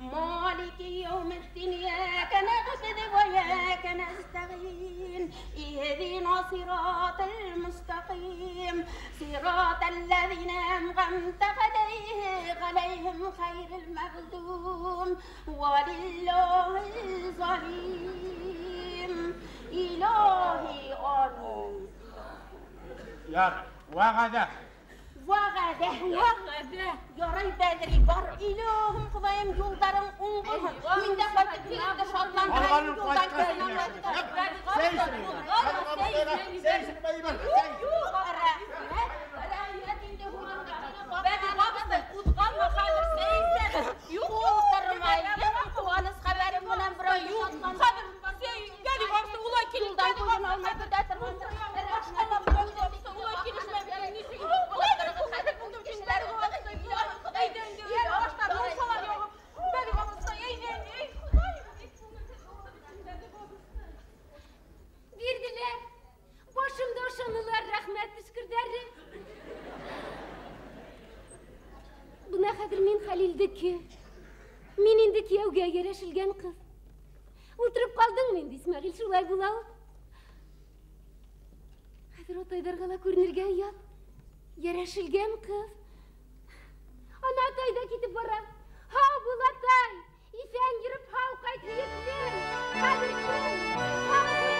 مالك يوم الدين إياك نعبد وإياك نستعين اهدنا صراط المستقيم صراط الذين أنعمت عليهم غير المغضوب ولله الظالم إلهي آمين. يا وغدا وغدا وغدا ярай Бәҙри, бар илаһым Хоҙайым, юлдарың уң булһын. Мин дә ҡайтып килеп тә шатландырайым, юлдан Ҡуҙғалма хәҙер, сәй эсәбеҙ. Юҡ, ултырмайым, ҡыуаныс хәбәрем менән берәү шатландырайым. Бәдиғә абыстай, улай Юлдан күҙен алмай көтә торғандыр. Улай килешмәй, нисек Бирҙеләр. Башымды ашанылар, рәхмәт төшкөрҙәре. Бына хәҙер мин Хәлилдеке. Мин инде кейәүгә йәрәшелгән ҡыҙ. Ултырып ҡалдыңмы инде, Исмәғил, шулай була ул. Хәҙер атайҙарға ла күренергә оят. Йәрәшелгән ҡыҙ. Ана атай ҙа китеп бара. Һау бул, атай! Иҫән йөрөп һау ҡайт, һөйөклөм! Ҡәҙерлем! Һау бул, атай!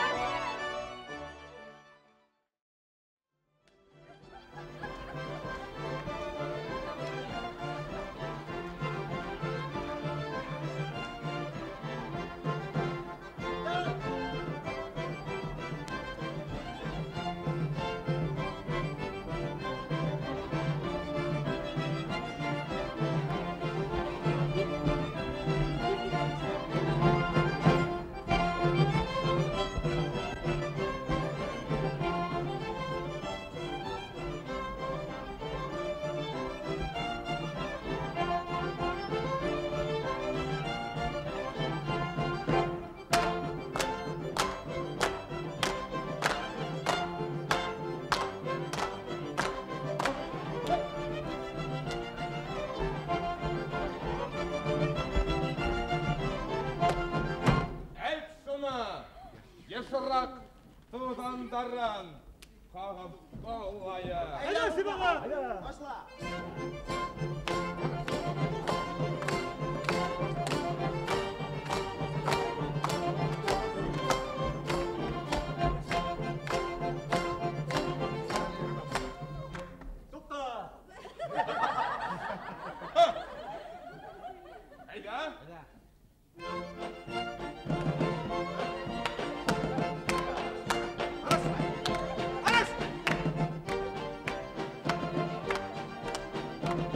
Йышыраҡ туҙандарын ҡағып ҡалайыҡ. Әйҙә, Сибәғәт! Башла! Туҡта! Әйҙә! Әйҙә! Thank you.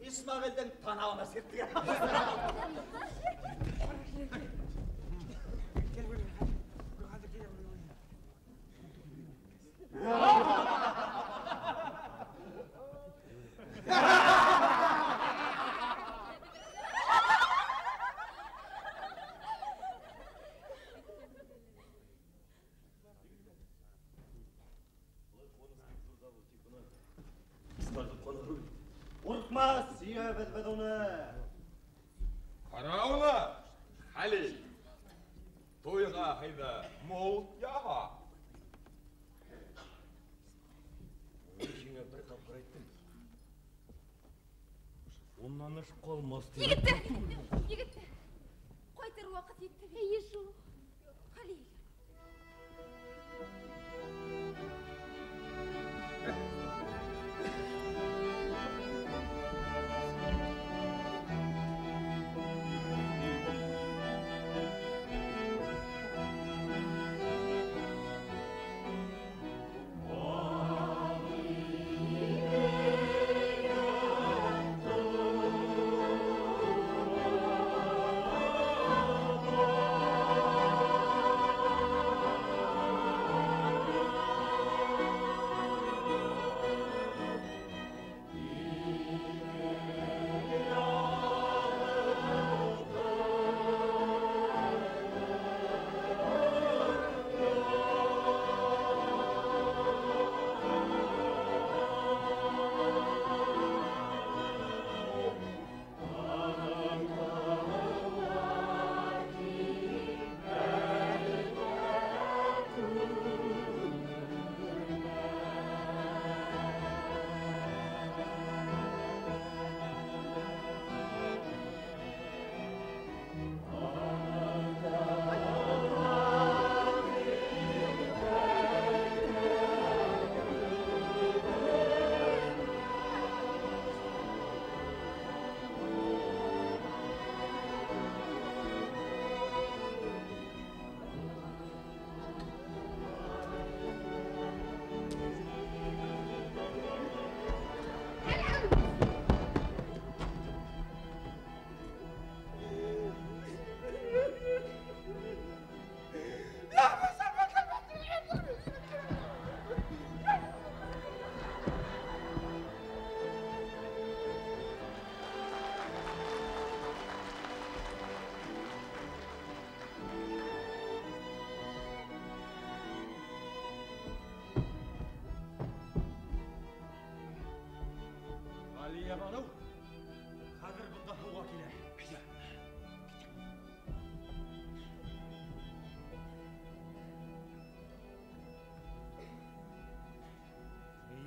İsmail'den tanağına sirttiler. Егеттәр, егеттәр, ҡайтыр ваҡыт етте. Эйе шул, Хәлил.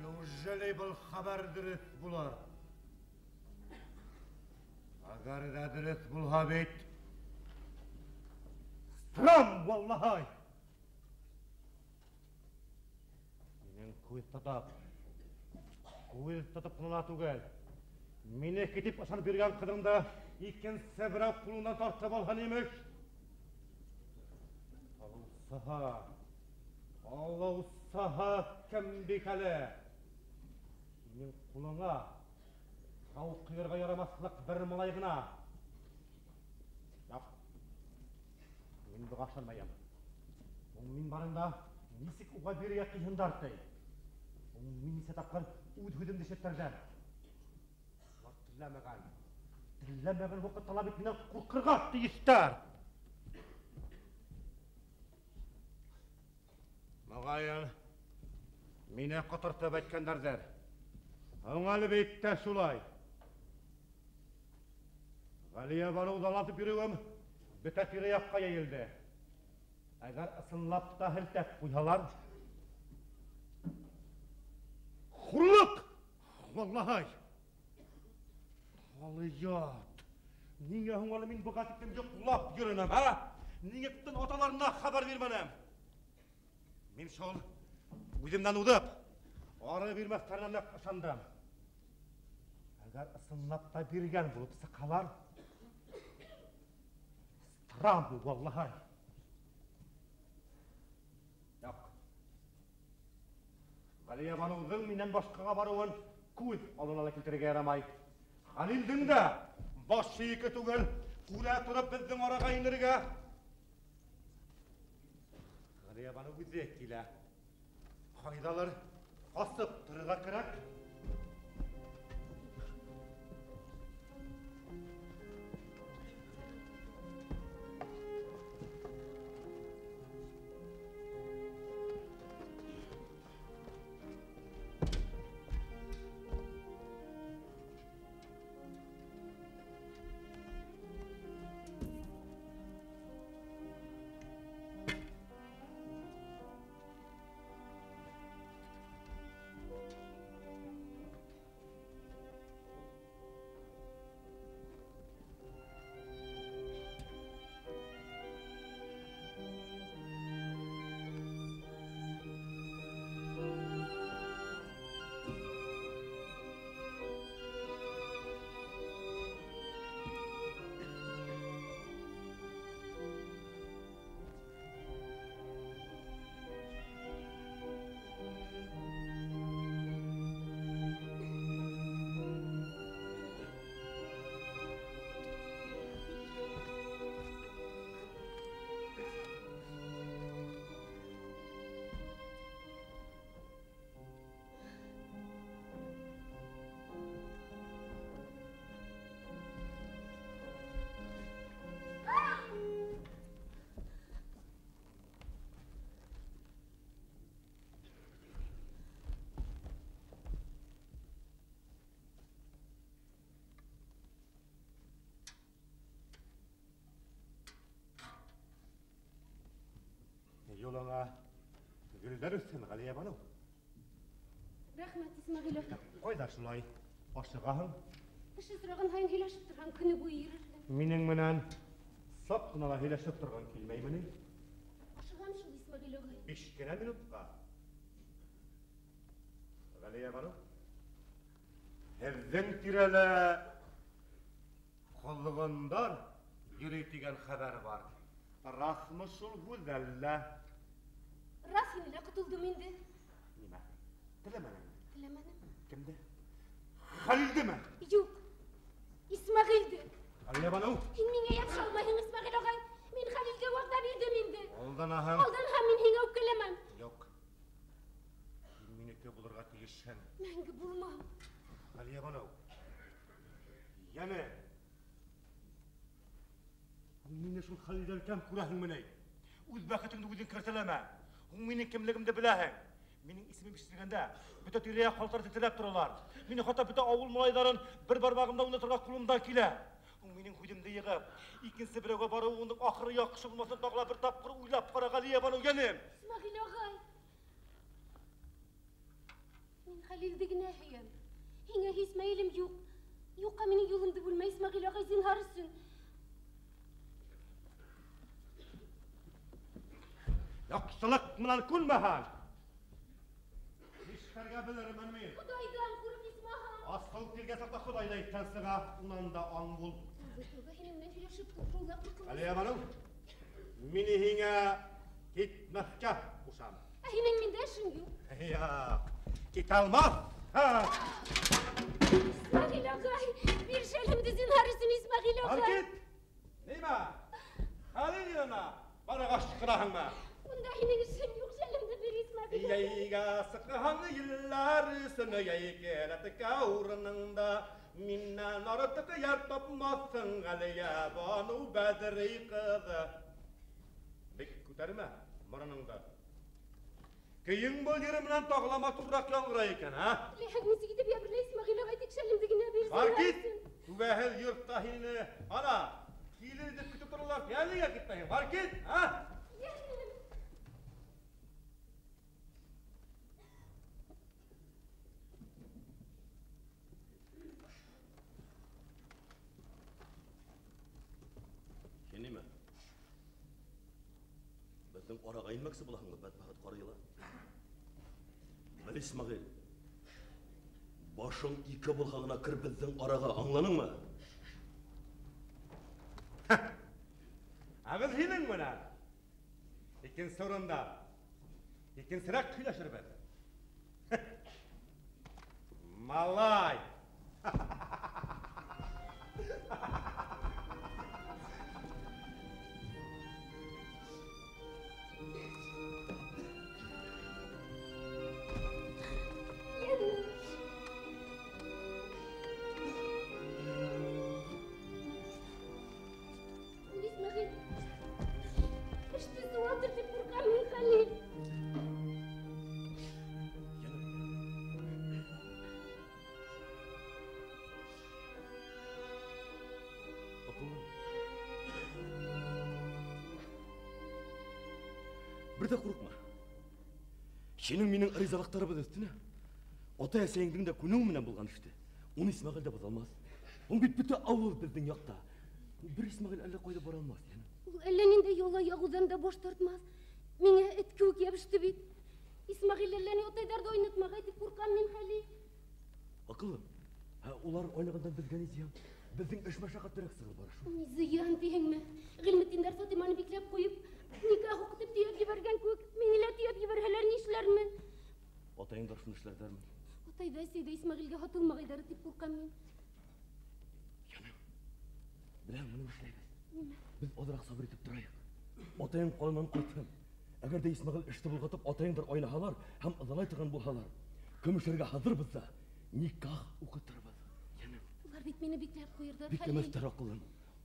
Неужели был хәбәр дөрөҫ булыр? Әгәр ҙә дөрөҫ булһа бит, срам валлаһай! Минең күҙ тотоп ҡына түгел, мине китеп ышанып йөрөгән ҡыҙыңды икенсе берәү ҡулынан тартып алһын имеш. Алыусыһы кем бит әле? Һинең ҡулыңа тау ҡыйырға ярамаҫлыҡ бер малай ғына. Юҡ, мин быға ышанмайым. Ул мин барында нисек уға бирергә ҡыйһындар ти. Мин нисә тапҡыр үҙ һүҙемде ишеттерҙем. Улар теләмәгән. Теләмәгән ваҡытта ла бит минән ҡурҡырға тейештәр. Моғайын, мине ҡотортоп әйткәндәрҙер. Әлбиттә шулай. Ғәлиәбаныуҙы аңлатып йөрөүем бөтә тирә-яҡҡа йәйелде. Әгәр ысынлап та һелтәп ҡуйһалар, хурлыҡ! Валлаһай! Алыят! Ниңә һуң әле мин быға тиклем йоҡлап йөрөнөм, ә? Ниңә күптән аталарына хәбәр бирмәнем? Мин шул үҙемдән уҙып, ары бирмәҫтәренә ныҡ ышандым. Әгәр ысынлап та биргән булып сыҡһалар, странно, валлаһай. Юҡ. Ғәлиәбаныуҙың минән башҡаға барыуын күҙ алдына ла килтерергә ярамай. Хәлилдең дә баш һөйәге түгел, күрә тороп беҙҙең араға инергә. Ғәлиәбаныу үҙе килә. Ҡайҙалыр ҡасып торорға кәрәк. Юлыңа гөлдәр үҫһен, Ғәлиәбаныу. Рәхмәт, Исмәғил ағай. Ҡайҙа шулай ашығаһың? Кеше һораған һайын һөйләшеп торһаң, көнө буйы йөрөрһөң. Минең менән саҡ ҡына ла һөйләшеп торған килмәйме ни? Ашығам шул, Исмәғил ағай. 5 кенә минутҡа. Ғәлиәбаныу, һеҙҙең тирәлә ҡоҙғондар йөрөй тигән хәбәр бар. Раҫмы шул һүҙ әллә? Раҫ ине лә ҡотолдом инде. Нимә? Теләмәнеңме? Теләмәнем. Кемде? Хәлилдеме? Юҡ. Исмәғилде. Ғәлиәбаныу. Һин миңә ябыша алмайһың, Исмәғил ағай. Мин Хәлилгә вәғәҙә бирҙем инде. Алданаһың. Алданһам, мин һиңә үпкәләмәм. Юҡ. Һин минеке булырға тейешһең. Мәңге булмам. Ғәлиәбаныу. Йәне. Мине шул Хәлилдән кәм күрәһеңме ни? Үҙ бәхетеңде үҙең кәртәләмә. Һуң минең кемлегемде беләһең. Минең исемем ишетелгәндә бөтә тирә-яҡ халыҡтары тетрәп торалар. Мине хатта бөтә ауыл малайҙарын бер бармағымда уйнатырға ҡулымдан килә. Һуң минең һүҙемде йығып, икенсе берәүгә барыуыңдың ахыры яҡшы булмаҫын тағы ла бер тапҡыр уйлап ҡара, Ғәлиәбаныу, йәнем. Исмәғил ағай. Мин Хәлилде генә һөйәм. Һиңә һис мәйелем юҡ. Юҡҡа минең юлымды бүлмә, Исмәғил ағай, зинһар өсөн. Яҡшылыҡ менән күнмәһәң, нишләргә белермен мин? Хоҙайҙан ҡурҡ, Исмаһам. Асыу килгән саҡта Хоҙай ҙа иҫтән сыға, унан да аң бул. Тәүбә, һинең менән һөйләшеп тороу ла ҡурҡыныс. Ғәлиәбаныу, мине һиңә китмәҫкә ҡушам. Ә һинең миндә эшең юҡ. Юҡ, китә алмаҫ. Исмәғил ағай, бир шәлемде зинһар өсөн, Исмәғил ағай. Ал кит. Нимә? Хәлил янына барырға ашҡынаһыңмы? Унда һинең эшең юҡ, шәлемде бир, Исмәғил ағай. Йәйгә сыҡһаң елләр. Икеләткә урыныңда. Миннән артык яр тапмаҫһың, Ғәлиәбаныу Бәҙри ҡыҙы. Бик күтәрмә мороноңдо. Көйөң был ере менән тағы ла матурыраҡ яңғырай икән, ә? Теләһәң нисек итеп ябырла, Исмәғил ағай, тик шәлемде генә бир. Бар кит! Түбәһеҙ йортта һине, ана, килен итеп көтөп торалар. Әлегә китмәйһең. Бар кит, ә? Һин нимә? Беҙҙең араға инмәксе булаһыңмы, бәдбәхет ҡара йылан? Бел, Исмәғил, башың ике булһа ғына кер беҙҙең араға, аңланыңмы? Ә беҙ һинең менән икенсе урында икенсерәк һөйләшербеҙ. Малай! Бер ҙә ҡурҡма. Һинең минең ризалыҡтарыбыҙ өҫтөнә атай-әсәйеңдең дә күнеүе менән булған эште. Уны Исмәғил дә боҙа алмаҫ. Ун бит бөтә ауыл беҙҙең яҡта. Бер Исмәғил әллә ҡайҙа бара алмаҫ, йәнем. Ул әллә ниндәй яла яғыуҙан да баш тартмаҫ. Миңә эт кеүек йәбеште бит. Исмәғил әллә ни атайҙарҙы уйнатмағай тип ҡурҡам мин, Хәлил. Аҡыллым, ә улар уйнағандан беҙгә ни зыян? Беҙҙең эш мәшәҡәтлерәк сығып бара шул. Ни зыян тиһеңме? Ғилметдиндәр Фатиманы бикләп ҡуйып, никах уҡытып төйәп ебәргән кеүек, мине лә төйәп ебәрһәләр ни эшләрмен? Атайыңдар шуны эшләрҙәрме? Атай ҙа, әсәй ҙә Исмәғилгә һатылмағайҙары тип ҡурҡам мин. Йәнем, беләһең, быны эшләйбеҙ. Нимә? Беҙ аҙыраҡ сабыр итеп торайыҡ. Атайың ҡаланан ҡайтһын. Әгәр ҙә Исмәғил эште болғатып, атайыңдар айнаһалар һәм ыҙалай торған булһалар, көмөшәргә һаҙырбыҙ ҙа никах уҡытырбыҙ. Йәнем. Улар бит мине бикләп ҡуйырҙар, Хәлил. Бикләмәҫтәр, аҡыллым.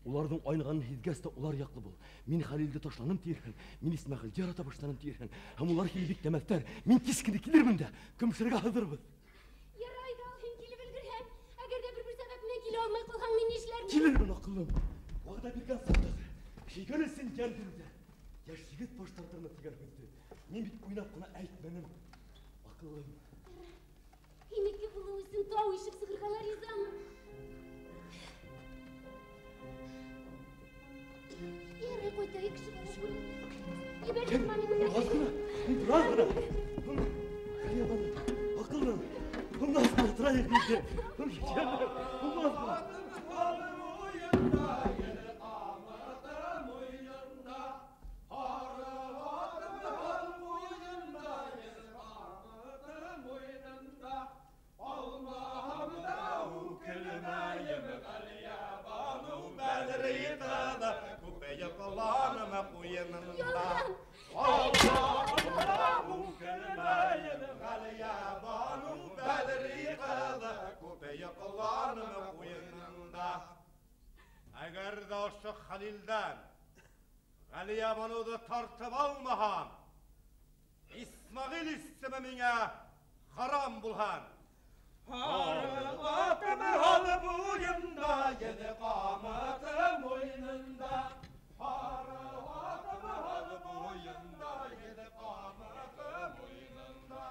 Уларҙың айнығанын һиҙгәс тә улар яҡлы бул. Мин Хәлилде ташланым тиерһең, мин Исмәғилде ярата башланым тиерһең. Һәм улар һине бикләмәҫтәр. Мин кис кенә килермен дә, көмөшәргә һаҙырбыҙ. Ярай ҙа, һин килеп өлгөрһәң, әгәр ҙә бер-бер сәбәп менән килә алмай ҡалһаң, мин ни эшләрмен? Килермен, аҡыллым. Вәғәҙә биргән саҡта һөйгән өсөн йән бирҙе. Йәш егет баш тартырмы тигән һүҙҙе мин бит уйнап ҡына әйтмәнем, аҡыллым. Һинеке булыу өсөн тау ишеп сығырға ла ризамын. Ярай, ҡайтайыҡ, кеше бала күрер. Ебәрҙем мине. Аҙ ғына, аҙ ғына. Аҡыллым, аҙ ғына торайыҡ инде. Аҙ ғына. Әгәр ҙә ошо Хәлилдән Ғәлиәбаныуҙы тартып алмаһам, Исмәғил исеме миңә харам булһын. Атым һал буйында, ене ҡамытым муйынында. Атым һал буйында, ене ҡамытым муйынында.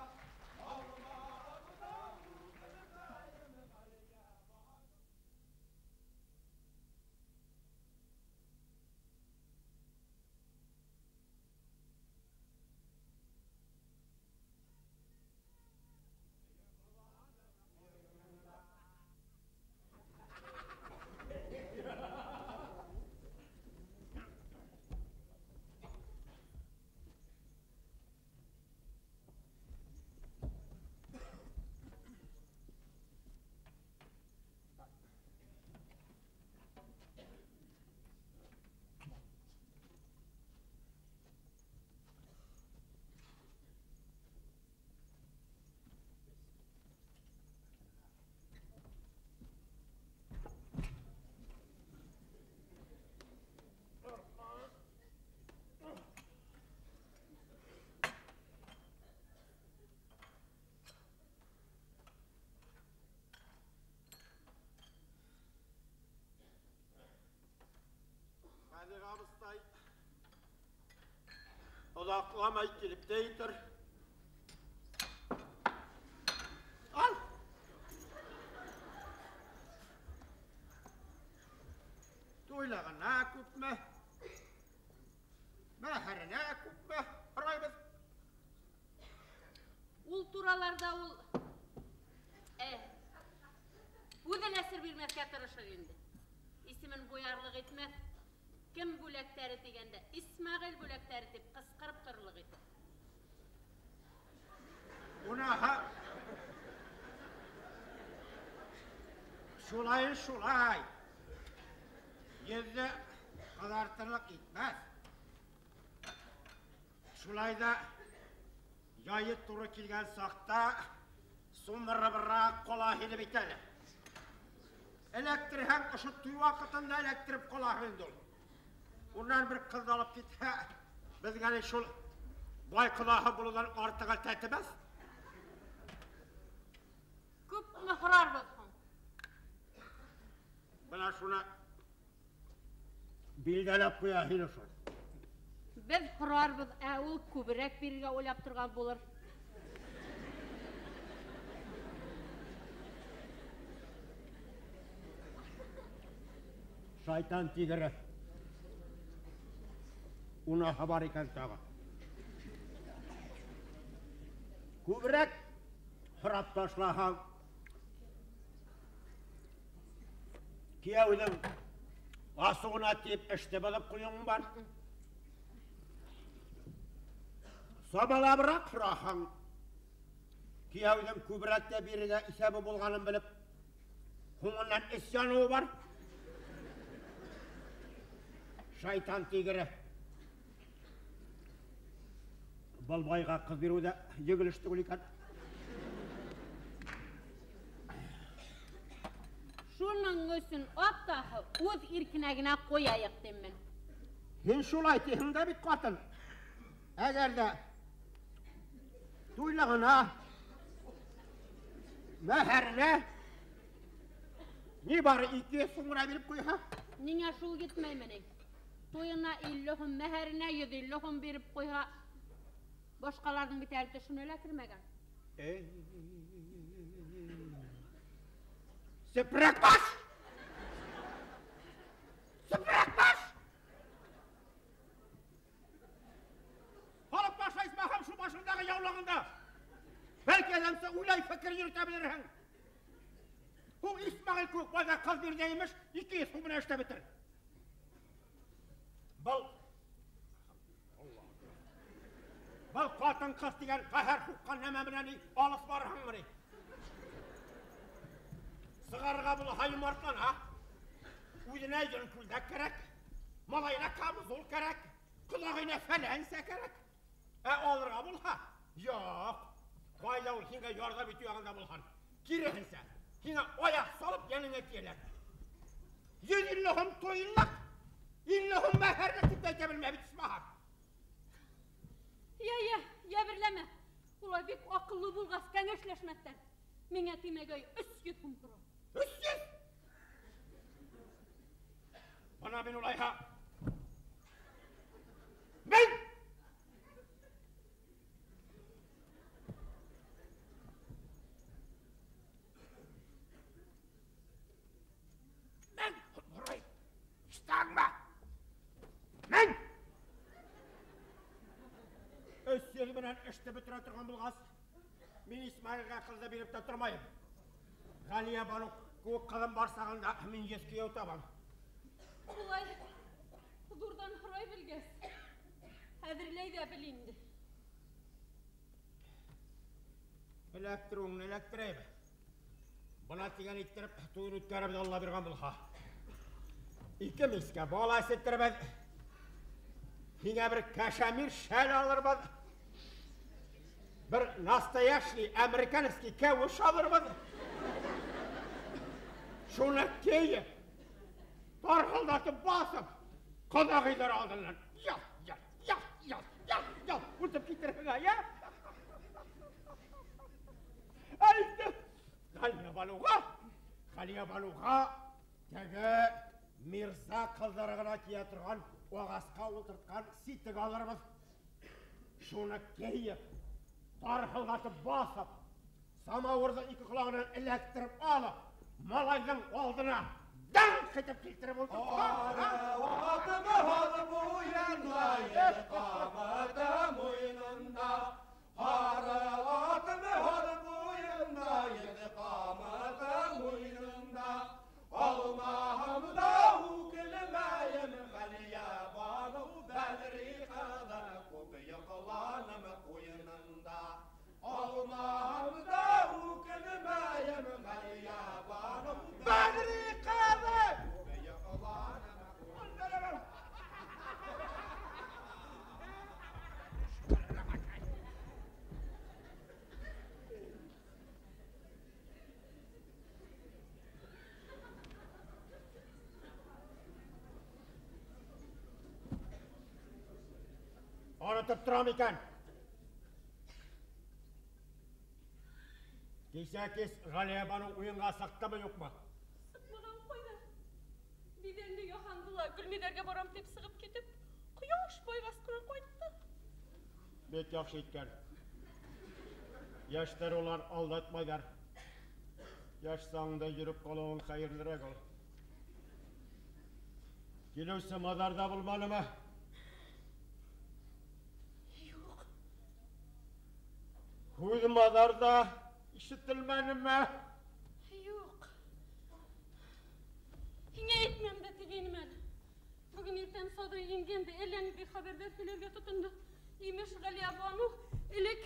Озакламай килеп тә етер. Ал! Туйлығына күпме, мәһәренә күпме һорайбыҙ. Ул тураларҙа ул үҙе лә сер бирмәҫкә тырышыр инде. Исемен буярлыҡ итмәҫ. Кем бүләктәре тигәндә, Исмәғил бүләктәре тип ҡысҡырып торорлоҡ итер. Унаһы шулай шулай. Йөҙҙө ҡыҙартырлыҡ итмәҫ. Шулай ҙа яйы тура килгән саҡта сумырыбыраҡ ҡала һилеп итә әле. Эләктерһәң, ошо туй ваҡытында эләктереп ҡала инде ул. Унан бер ҡыҙ алып китһә, беҙгә лә шул бай ҡоҙаһы булыуҙан артығы тәтемәҫ. Күпме һорарбыҙ һуң? Бына шуны билдәләп ҡуя һине шул. Беҙ һорарбыҙ, ә ул күберәк бирергә уйлап торған булыр. Шайтан тигере. Унаһы бар икән тағы. Күберәк һорап ташлаһаң, кейәүҙең асыуына тиеп эште боҙоп ҡуйыуың бар. Самалабыраҡ һораһаң, кейәүҙең күберәк тә бирергә иҫәбе булғанын белеп, һуңынан эс яныуы бар. Шайтан тигере. Был байға ҡыҙ биреү ҙә еңел эш түгел икән. Шуның өсөн атаһы үҙ иркенә генә ҡуяйыҡ тим мин. Һин шулай тиһең дә бит, ҡатын. Әгәр ҙә туйлығына, мәһәренә ни бары 200 һум ғына биреп ҡуйһа? Ниңә шул етмәйме ни? Туйына 50 һум, мәһәренә 150 һум биреп ҡуйһа, башҡаларҙың бит әле төшөнә лә кермәгән. Сепрәк баш! Сепрәк баш! Һалып ташлай Исмәғил шул башыңдағы яулығыңды. Бәлки әҙәмсә уйлай фекер йөрөтә белерһең. Һуң Исмәғил кеүек байға ҡыҙ бирҙе имеш, 200 һум менән эшләп бөтөр. Был ҡатын-ҡыҙ тигән ҡәһәр һуҡҡан нәмә менән алыҫ барһыңмы ни? Сығарырға булһа йомартлана. Үҙенә йөн күлдәк кәрәк, малайына камзул кәрәк, ҡолағына фәләнсә кәрәк. Ә алырға булһа, юҡ. Ҡайҙа ул һиңә ярҙам итеү яғында булһын. Киреһенсә, һиңә аяҡ салып йәнеңә тиәләр. 150 һум туйынлыҡ, 50 һум мәһәрлек тип тә әйтә белмәй бит Исмәғил. Йә, йә, йәберләмә. Улар бик аҡыллы булғас, кәңәшләшмәҫтәр. Миңә тимәгәй 300 һум тора. 300? Бына мин улайһа. Мин! Мин! Һорай. Ишетәңме? Мин! 300 менән эште бөтөрә торған булғас, мин Исмәғилгә ҡыҙҙы биреп тә тормайым. Ғәлиә Баныу кеүек ҡыҙым бар сағында мин 100 кейәү табам. Шулай ҙурҙан һорай белгәс, әҙерләй ҙә бел инде. Эләктереүеңде эләктерәйем. Бына тигән иттереп туйын үткәрәбеҙ, Алла биргән булһа. 2 мискә бал әсеттербеҙ. Һиңә бер кәшәмир шәл алырбыҙ. Бер настоящий американский кәүеш алырбыҙ. Шуны кейеп, тарһылдатып баҫып, ҡоҙағыйҙар алдынан ял, ял, ял, ял, ял, ял, үтеп китерһең, ә, йә? Әйтте, Ғәлиә Баныуға, Ғәлиә Баныуға теге мирза ҡыҙҙары ғына кейә торған ағасҡа ултыртҡан ситек алырбыҙ. Шуны кейеп, тарһылдатып баҫып, самауырҙы ике ҡолағынан эләктереп алып, малайҙың алдына даңҡ итеп килтереп ултыртҡан. Атымы һалып уйынлайым, ҡамытым муйынында. Һары атымы һалып уйынлайым, ҡамытым муйынында. Алмаһам да үкенмәйем, Ғәлиәбаныу Бәҙри ҡыҙы, күп йоҡланым ҡуйынында. Алмаһам да үкенмәйем, Ғәлиәбаныу Бәҙри ҡыҙы, күп йоҡланым ҡуйынында. Онотоп торам икән. Кисә кис Ғәлиәбаныу уйынға сыҡтымы, юҡмы? Сыҡмаған ҡайҙа. Биҙәнде яһанды ла Гөлмиҙәргә барам тип сығып китеп, ҡояш байғас ҡына ҡайтты. Бик яҡшы иткән. Йәштәр улар алдатмайҙар. Йәш сағыңда йөрөп ҡалыуың хәйерлерәк ул. Килеүсе маҙарҙа булманымы? Юҡ. Һүҙ маҙарҙа ишетелмәнеме? Юҡ. Һиңә әйтмәм дә тигәйнем әле. Бөгөн иртән Саҙрый еңгәм дә әллә ниндәй хәбәрҙәр һөйләргә тотондо. Имеш, Ғәлиәбаныу элек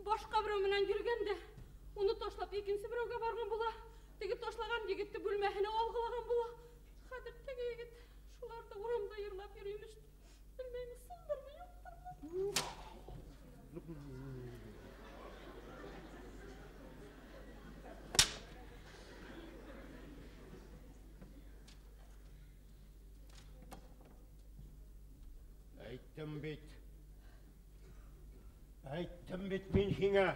башҡа берәү менән йөрөгән дә, уны ташлап икенсе берәүгә барған була. Теге ташлаған егетте бүлмәһенә алғылаған була. Хәҙер теге егет шуларҙы урамда йырлап йөрөй имеш. Белмәйем, сындырмы, юҡтырмы? Әйттем бит. Әйттем бит мин һиңә.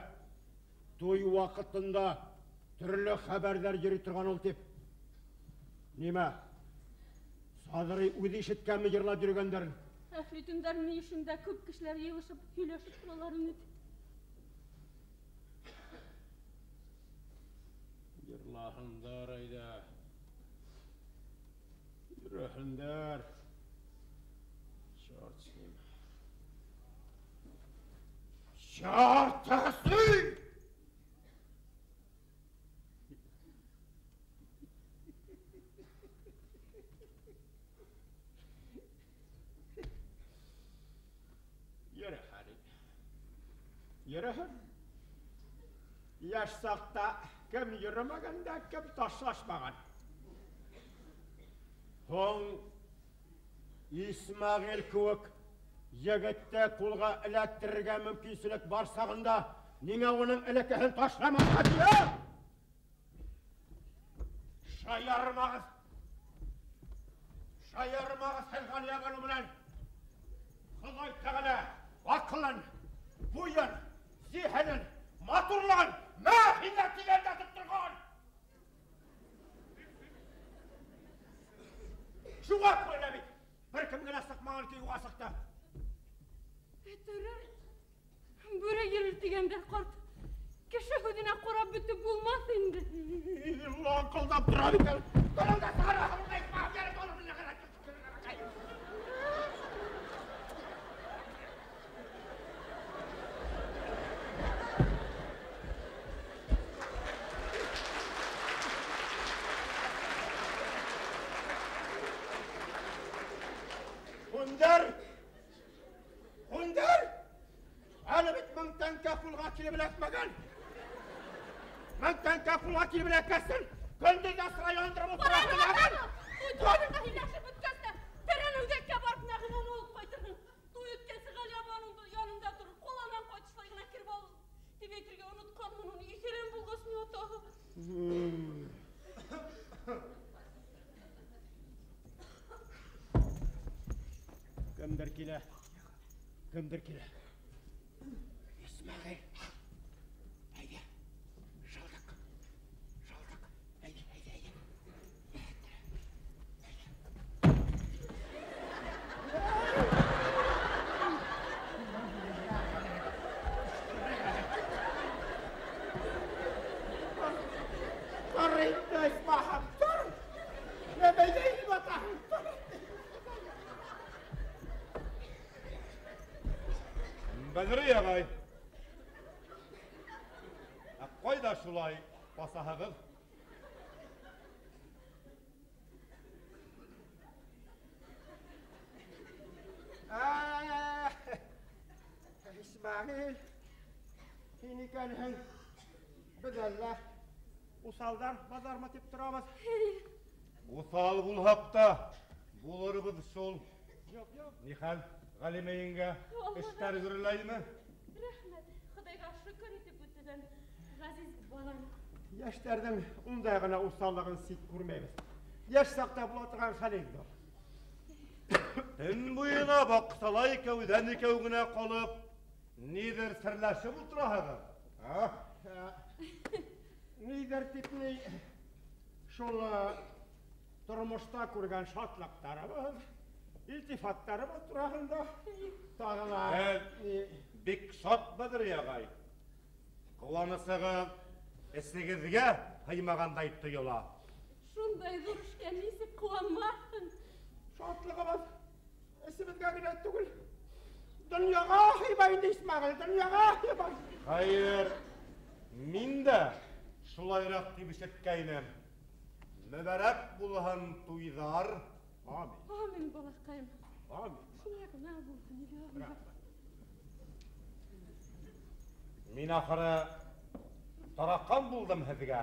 Туй ваҡытында төрлө хәбәрҙәр йөрөй торған ул тип. Нимә? Саҙрый үҙе ишеткәнме йырлап йөрөгәндәрен? Әфлитүндәр мөйөшөндә күп кешеләр йыйылышып һөйләшеп торалар ине. Йырлаһындар әйҙә. Йөрөһөндәр. Черт с ним. Черт с ним! Йөрөһөн. Йөрөһөн. Йәш саҡта кем йөрөмәгән дә, кем ташлашмаған. Һуң Исмәғил кеүек егетте ҡулға эләктерергә мөмкинселек бар сағында ниңә уның эләкәһен ташламаҫҡа тиә? Шаярмағыҙ! Шаярмағыҙ һеҙ Ғәлиәбаныу менән! Хоҙай Тәғәлә аҡылын, буйын, зиһенен, матурлығын Мәһиҙә тигәндә тотторған! Шуға күрә бит, бер кем генә сыҡмаған кейеүгә сыҡты. Эт өрөр, бүре йөрөр тигәндәр, ҡарт. Кеше һүҙенә ҡарап бөтөп булмаҫ инде. Лаңҡылдап тора бит әле. Тороңда сығараһың, Һүндер! Һүндер! Әле бит мең тәңкә ҡулға килеп эләкмәгән. Мең тәңкә ҡулға килеп эләккәсен, көндөҙ ҙә сыра яндырып ултыраһың. Туй туйҙа һөйләшеп бөткәс тә, тәрән үҙәккә барып Нәғимәне алып ҡайтырһың. Туй үткәнсе Ғәлиәбаныуҙың янында торор, ҡаланан ҡайтышлай ғына кереп ал тип әйтергә онотҡанмын уны. Иҫерем булғас ни атаһы. Кемдер килә? Кемдер килә? Исмәғил. Әйҙә. Жалдыҡ. Жалдыҡ. Әйҙә, әйҙә, әйҙә. инде, исмаһам, тор. Нәмәгә инеп ятаһың, тор. Бәҙри ағай, ә ҡайҙа шулай баҫаһығыҙ? Исмәғил, һин икәнһең. Беҙ әллә уҫалдар баҙармы тип торабыҙ. Уҫал булһаҡ та булырбыҙ шул. Юҡ, юҡ. Ни хәл, Ғәлимә еңгә, эштәр гөрләйме? Рәхмәт, Хоҙайға шөкөр итеп үтенәм, ғәзиз балам. Йәштәрҙең ундай ғына уҫаллығын сит күрмәйбеҙ. Йәш саҡта була торған хәл инде ул. Төн буйына баҡсала икәүҙән икәү генә ҡалып, ниҙер серләшеп ултыраһығыҙ? А? Ниҙер тип ни, шул тормошта күргән шатлыҡтарыбыҙ, илтифаттарыбыҙ тураһында тағы ла ни- Бик шат, Бәҙри ағай. Ҡыуанысығыҙ эсегеҙгә һыймағандай тойола. Шундай ҙур эшкә нисек ҡыуанмаҫһың? Шатлығыбыҙ эсебеҙгә генә түгел, донъяға һыймай инде, Исмәғил, донъяға һыймай. Хәйер, мин дә шулайыраҡ тип ишеткәйнем. Мөбәрәк булһын туйҙар. Амин. Амин, балаҡайым. Амин. Шулай ғына булһын, илаһым. Рәхмәт. Мин ахыры тараҡан булдым һеҙгә.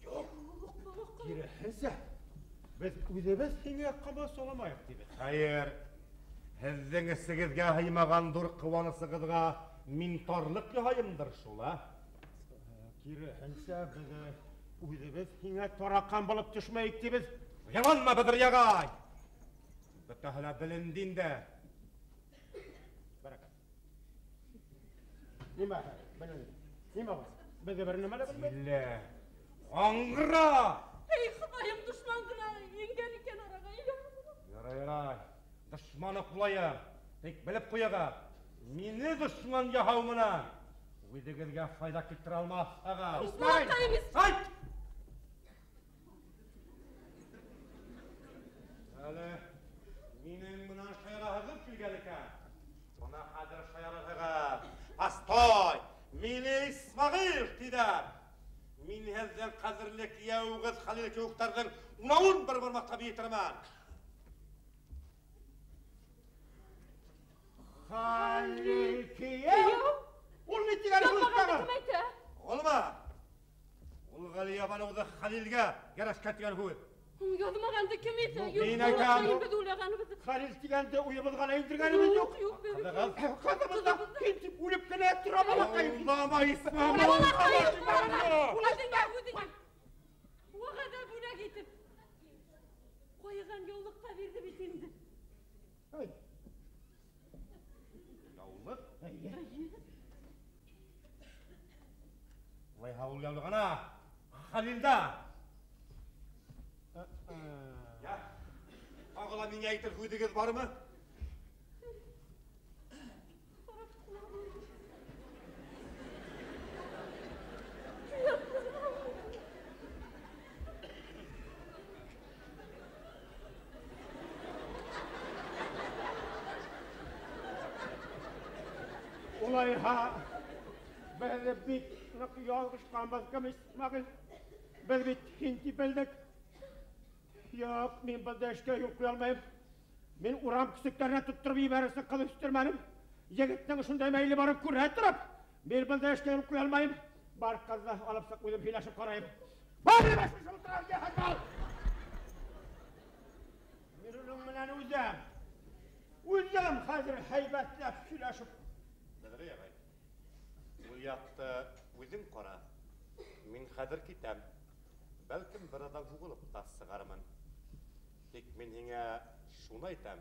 Юҡ, юҡ. Киреһенсә, беҙ үҙебеҙ һиңә ҡамасауламайыҡ тибеҙ. Хәйер, һеҙҙең эсегеҙгә һыймаған ҙур ҡыуанысығыҙға мин тарлыҡ яһайымдыр шул, ә? Киреһенсә, беҙ үҙебеҙ һиңә тараҡан булып төшмәйек тибеҙ. Яланма, Бәҙри ағай! Бөтәһе лә беленде инде. Бәрәкәт. Нимә беленде? Нимә был? Беҙ бер нәмә лә белмәйбеҙ. Иллә. Аңғыра! Эй, Хоҙайым, дошман ғына еңгән икән араға. Ярай, ярай. Дошманы ҡулайым. Тик белеп ҡуйығыҙ, мине дошман яһау менән үҙегеҙгә файҙа килтерә алмаҫһығыҙ. Исмәғил! Айт! Әле минең менән шаяраһығыҙ килгән икән. Бына хәҙер шаярырһығыҙ. Постой! Мине Исмәғил тиҙәр. Мин һеҙҙең ҡәҙерле кейәүегеҙ Хәлил кеүектәрҙең унауын бер бармаҡта бейетермен. Хәлил кейәү? Ул ни тигән һүҙ Яҙмағанды тағы? кем әйтә? Улма! Ул Ғәлиябаныуҙы Хәлилгә кәрәшкә тигән һүҙ. Яҙмағанды кем әйтә? Юҡ, Юҡ, мин әйтәм. балаҡайым, беҙ уйлағаныбыҙ. Хәлил тигәнде уйыбыҙға ла индергәнебеҙ юҡ. Юҡ, юҡ, беҙ Ҡыҙығыҙ. Ҡыҙыбыҙ ҙа һин тип үлеп кенә тора, балаҡайым. Улама, Исмәғил. Балаҡайым, балаҡайым. Үҙеңә, үҙеңә. Уға да бүләк итеп ҡуйған яулыҡ та бирҙе бит инде. Ай. Яулыҡ? Эйе. Улайһа ул яулығына Хәлилдә. Я, тағы ла миңә әйтер һүҙегеҙ бармы? Улайһа, беҙ бик ныҡ ялғышҡанбыҙ, кем Исмәғил? Беҙ бит һин тип белдек. Юҡ, мин бындай эшкә юл ҡуя алмайым. Мин урам көсөктәренә тоттороп ебәрерсең ҡыҙ үҫтермәнем. Егеттең ошондай мәйле барын күрә тороп, мин бындай эшкә юл ҡуя алмайым. Бар ҡыҙҙы алып сыҡ, үҙем һөйләшеп ҡарайым. Бар, һөйләшеп ултырам, йәһәт Мин уның менән үҙем. Үҙем хәҙер һәйбәтләп һөйләшеп. Бәҙри ағай, ул яҡты үҙең ҡара. Мин хәҙер китәм. Бәлкем бер аҙҙан һуғылып та сығармын. Тик мин һиңә шуны әйтәм.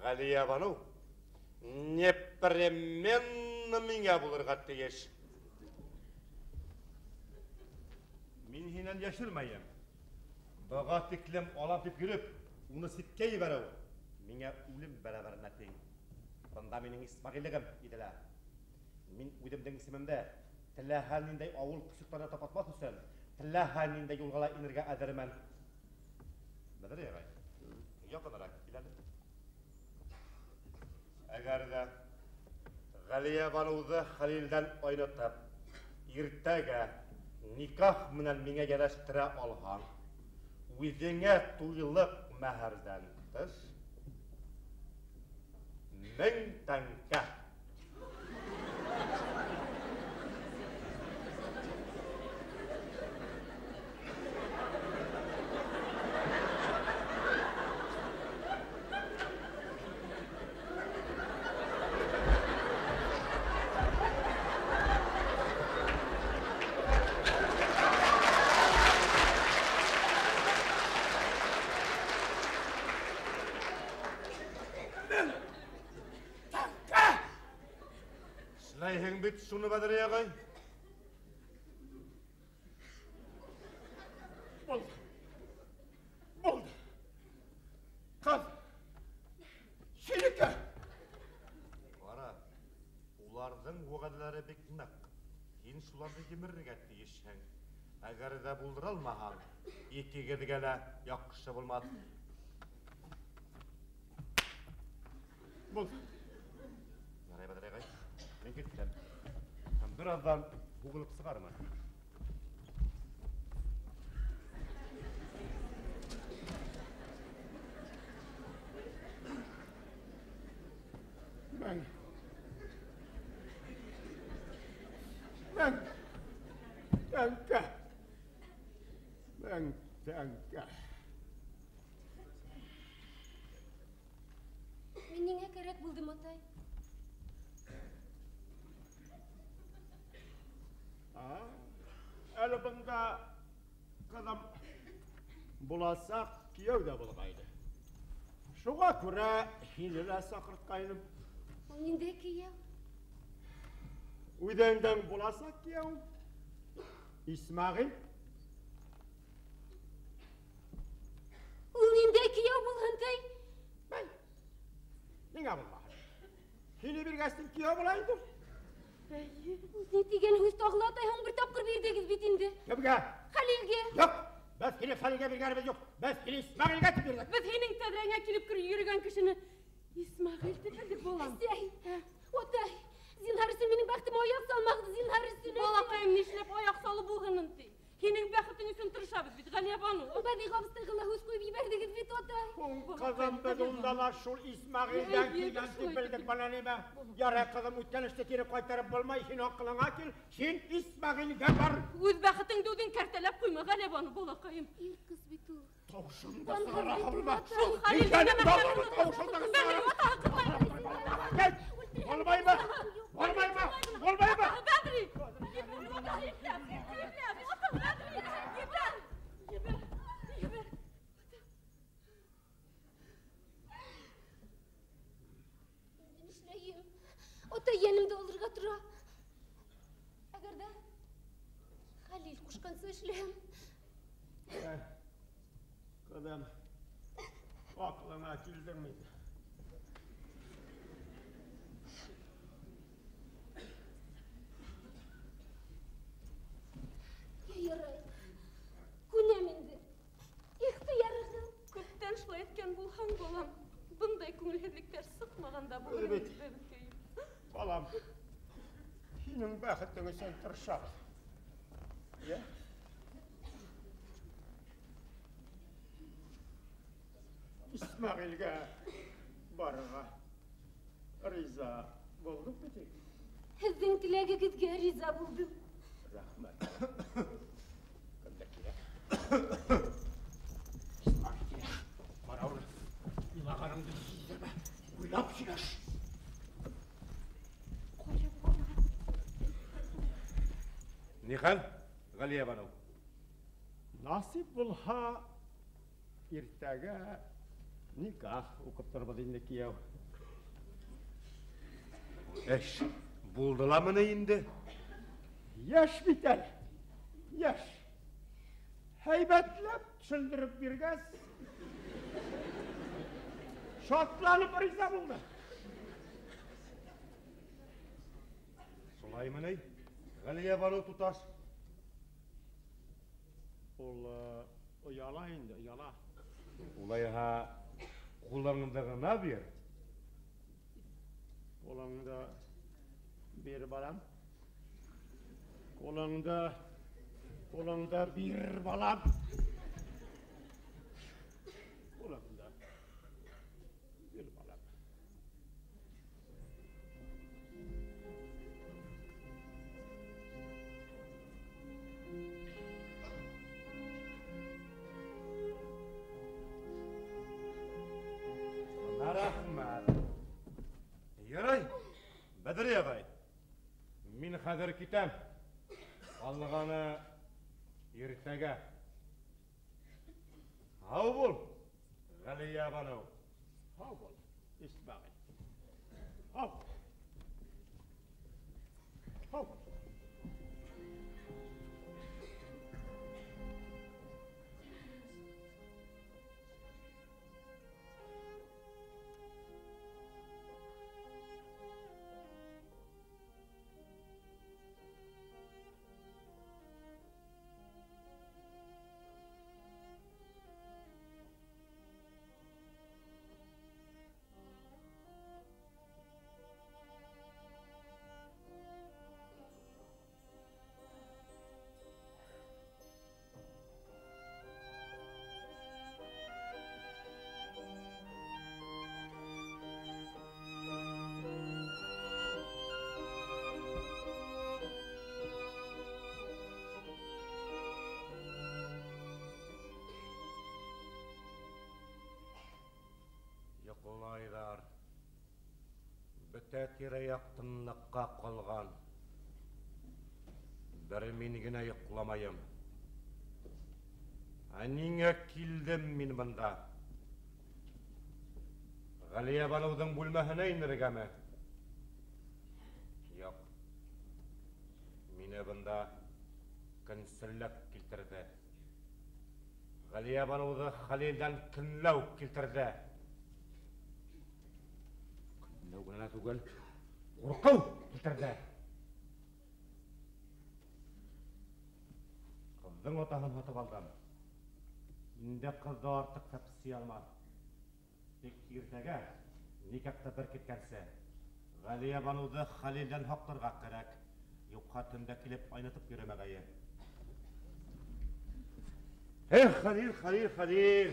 Ғәлиябаныу непременно миңә булырға тейеш. Мин һинән йәшермәйем. Быға тиклем алам тип йөрөп, уны ситкә ебәреү миңә үлем бәрәбәренә тиң. Бында минең Исмәғиллегем иҙелә. Мин үҙемдең исемемдә теләһә ниндәй ауыл көсөктәренә тапатмаҫ өсөн Теләһә ниндәй юлға ла инергә әҙермен. Бәҙри ағай, яҡыныраҡ кил әле. Әгәр ҙә Ғәлиәбаныуҙы Хәлилдән айнытып, иртәгә никах менән миңә йәрәштерә алһаң, үҙеңә туйлыҡ мәһәрҙән тыш 1000 тәңкә. Бит шуны, Бәҙри ағай. Булды. Булды. Ҡыҙ. Һинеке. Ҡара, уларҙың вәғәҙәләре бик ныҡ. Һин шуларҙы емерергә тейешһең. Әгәр ҙә булдыра алмаһаң, икегеҙгә лә яҡшы булмаҫ. Булды. Ярай, Бәҙри ағай. Мин киттем. Һәм бер аҙҙан һуғылып сығармын. Мең. 1000 тәңкә. 1000 тәңкә. Мин ниңә кәрәк булдым, атай? Әле бында ҡыҙым буласаҡ кейәү ҙә булғайны. Шуға күрә һине лә саҡыртҡайным. Ул ниндәй кейәү? Үҙеңдең буласаҡ кейәү Исмәғил. Ул ниндәй кейәү булһын ти? Бәй, ниңә булмаһын? Һине биргәстең кейәү була инде. Ни тигән һүҙ тағы ла, атай, һуң бер тапҡыр бирҙегеҙ бит инде. Кемгә? Хәлилгә. Юҡ, беҙ һине Хәлилгә биргәнебеҙ юҡ. Беҙ һине Исмәғилгә тип бирҙек. Беҙ һинең тәҙрәңә килеп йөрөгән кешене Исмәғил тип белдек, балам. Әсәй, атай, зинһар өсөн минең бәхетемә аяҡ салмағыҙ, зинһар өсөн. Балаҡайым, нишләп аяҡ салып булһын ти? Һинең бәхетең өсөн тырышабыҙ бит, Ғәлиәбаныу. Бәҙиғә абыстайға ла һүҙ ҡуйып ебәрҙегеҙ бит, атай. Ҡыҙым, беҙ унда ла шул Исмәғилдән килгән тип белдек, бына нимә. Ярай, ҡыҙым, үткән эште кире ҡайтарып булмай, һин аҡылыңа кил, һин Исмәғилгә бар. Үҙ бәхетеңде үҙең кәртәләп ҡуйма, Ғәлиәбаныу, балаҡайым. Ир ҡыҙ бит ул. Тауышыңды сығара һалма. Шул Хәлилгә Булмаймы? Булмаймы? Булмаймы? Бәҙри! Ебәр! Нишләйем? Атай йәнемде алырға тора. Әгәр ҙә Хәлил ҡушҡанса эшләһәм. Ҡыҙым, аҡылыңа килдеңме? Ярай, күнәм инде. Ихтыярығыҙ. Күптән шулай иткән булһаң, балам, бындай күңелһеҙлектәр сыҡмаған да булыр ине, бәбекәйем. Балам, һинең бәхетең өсөн тырышабыҙ. Йә? Исмәғилгә барырға риза булдың бит? Һеҙҙең теләгегеҙгә риза булдым. Рәхмәт. Кемдә килә? Исмәғил килә. Ҡара уны. Илағаныңды һиҙҙермә. Уйлап һөйләш. Ни хәл, Ғәлиәбаныу? Насип булһа, иртәгә никах уҡып торорбоҙ инде, кейәү. Эш булды ламы ни инде? Йәш бит әле, йәш. Һәйбәтләп төшөндөрөп биргәс, шатланып риза булды. Шулаймы ни, Ғәлиәбаныу туташ? Ул ояла инде, ояла. Улайһа ҡулыңды ғына бир. Ҡулыңды бир, балам. Ҡулыңды бир, балам. Ҡулыңды бир, балам. Рәхмәт. Ярай, Бәҙри ағай, мин хәҙер китәм. Ҡалғаны иртәгә. Һау бул, Ғәлиәбаныу. Һау бул, Исмәғил. Һау бул. Һау бул. Йоҡлайҙар. Бөтә тирә-яҡ тынлыҡҡа ҡалған. Бер мин генә йоҡламайым. Ә ниңә килдем мин бында? Ғәлиәбаныуҙың бүлмәһенә инергәме? Юҡ. Мине бында көнсөллөк килтерҙе. Ғәлиәбаныуҙы Хәлилдән көнләү килтерҙе. Көнләү генә түгел, ҡурҡыу килтерҙе. Ҡыҙҙың атаһын һатып алдым. Инде ҡыҙҙы артыҡ тәпсей алмаҫ. Тик иртәгә никахты беркеткәнсе Ғәлиәбаныуҙы Хәлилдән һаҡларға кәрәк. Юҡһа төндә килеп айнытып йөрөмәгәйе. Эх, Хәлил, Хәлил, Хәлил!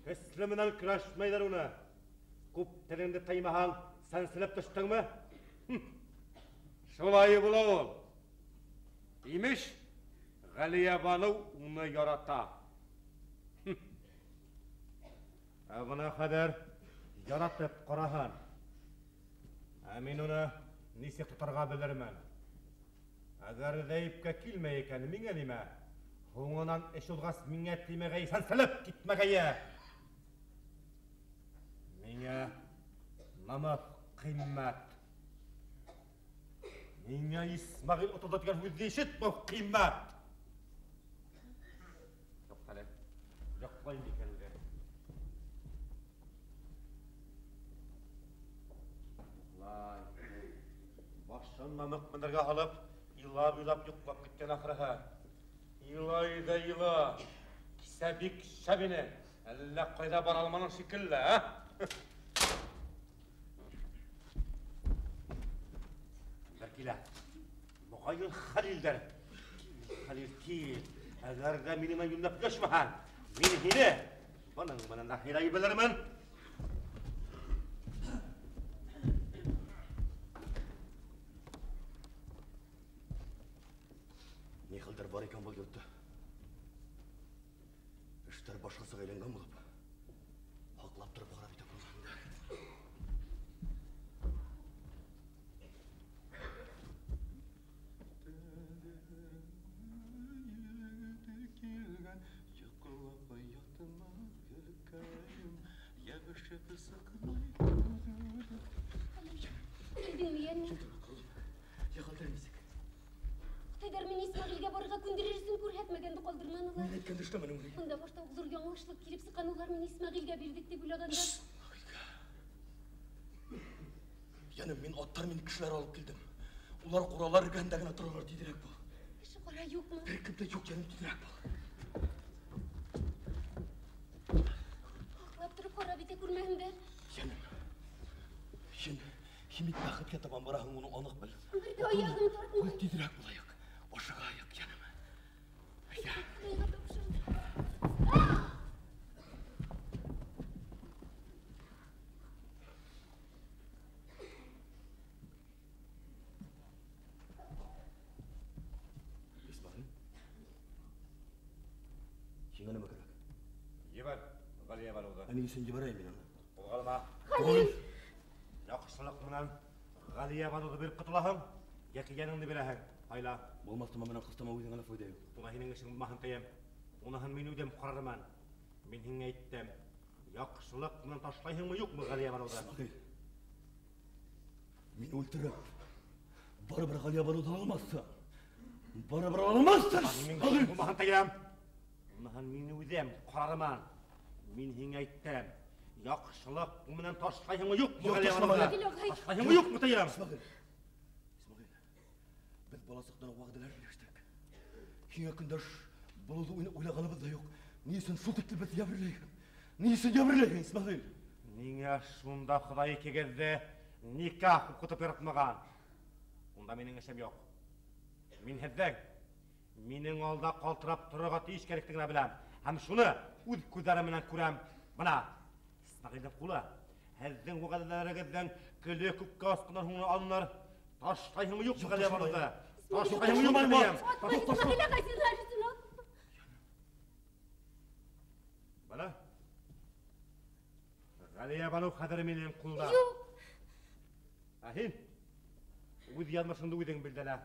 Көслө менән көрәшмәйҙәр уны. Күп телеңде тыймаһаң, сәнселеп төштөңмө? Шулай була ул. Имеш, Ғәлиәбаныу уны ярата. Ә бына хәҙер яратып ҡараһын. Ә мин уны нисек тотарға белермен. Әгәр ҙә ипкә килмәй икән, миңә нимә? Һуңынан эш уҙғас миңә тимәгәй, сәнселеп китмәгәйе. Миңә намыҫ ҡиммәт. Миңә Исмәғил отолдо тигән һүҙҙе ишетмәү ҡиммәт. Юҡ әле, йоҡлайым икән үҙе. Йоҡлай. Башын мамыҡ мендәргә һалып, илап-илап йоҡлап киткән ахырыһы. Илай ҙа ила. Кисә бик шәп ине. Әллә ҡайҙа бара алманың шикелле, ә? Кемдәр килә? Моғайын Хәлилдәр. Кил, Хәлил, кил. Әгәр ҙә минең менән йүнләп һөйләшмәһәң, мин һине бының менән дә һыйлай белермен. Ни хәлдәр бар икән был йортта? Эштәр башҡасаға әйләнгән булып, һаҡлап тороп харап итә күрмәһен инде. Килдеңме, йәнем? Хәлдәр нисек? Ҡыҙҙар мине Исмәғилгә барырға күндерер өсөн күрһәтмәгәнде ҡалдырманылар. Мин әйткәнде эшләмәнең ни? Бында башта уҡ ҙур яңылышлыҡ килеп сыҡҡан, улар мине Исмәғилгә бирҙек тип уйлағандар. Йәнем, мин аттар менән кешеләр алып килдем. Улар ҡуралар эргәһендә генә торалар, тиҙерәк бул. Кеше ҡара юҡмы? Бер кем дә юҡ, йәнем, тиҙерәк бул. күрһендәр. Йәнем, һин бит бәхеткә табан бараһың, уны аныҡ бел. Бер ҙә аяғым тартмай. Тиҙерәк булайыҡ, ашығайыҡ, йәнем. Әйҙә. Хоҙайға тапшырҙым. Исмәғил, һиңә нәмә кәрәк? Ебәр, Ғәлиәбаныуҙы. Ә ни өсөн ебәрәйем мин уны? Ҡуҙғалма. Хәлил! Яҡшылыҡ менән Ғәлиәбаныуҙы биреп ҡотолаһың, йәки йәнеңде бирәһең. Һайла. Булмаҫ тыма менән ҡыҫтама, үҙеңә лә файҙа юҡ. Бына һинең эшең булмаһын тием. Уныһын мин үҙем ҡарармын. Мин һиңә әйттем. Яҡшылыҡ менән ташлайһыңмы, юҡмы Ғәлиәбаныуҙы? Исмәғил, мин үлтереп, барыбер Ғәлиәбаныуҙы алмаҫһың. Барыбер алмаҫһың. Һинең булмаһын тием. Уныһын мин үҙем ҡарармын. Мин һиңә әйттем. Яҡшылыҡ менән ташлайһыңмы, юҡмы Юҡ, Ғәлиәбаныуҙы? ташлаймын. Ташлайһыңмы, юҡмы тием? Исмәғил, Исмәғил, беҙ бала саҡтан вәғәҙәләр бирештек. Һиңә көндәш булыуҙы уйлағаныбыҙ ҙа юҡ. Ни өсөн шул тиклем беҙ йәберләйһең? Ни өсөн йәберләйһең, Исмәғил? Ниңә шунда Хоҙай икегеҙҙе никах уҡытып яратмаған? Унда минең эшем юҡ. Мин һеҙҙең минең алда ҡалтырап торорға тейеш кәрәклеген беләм. Һәм шуны үҙ күҙҙәрем менән күрәм. Бына Исмәғилдең ҡулы һеҙҙең вәғәҙәләрегеҙҙең көлө күккә осҡандан һуң алыныр. Ташлайһыңмы, юҡмы Юҡ, Ғәлиәбаныуҙы? ташлаймын. Ташлайһыңмы, юҡмы тием? Атма, Исмәғил ағай, зинһар өсөн атма. Бына Ғәлиәбаныу хәҙер минең ҡулда. Юҡ. Ә һин үҙ яҙмышыңды үҙең билдәлә.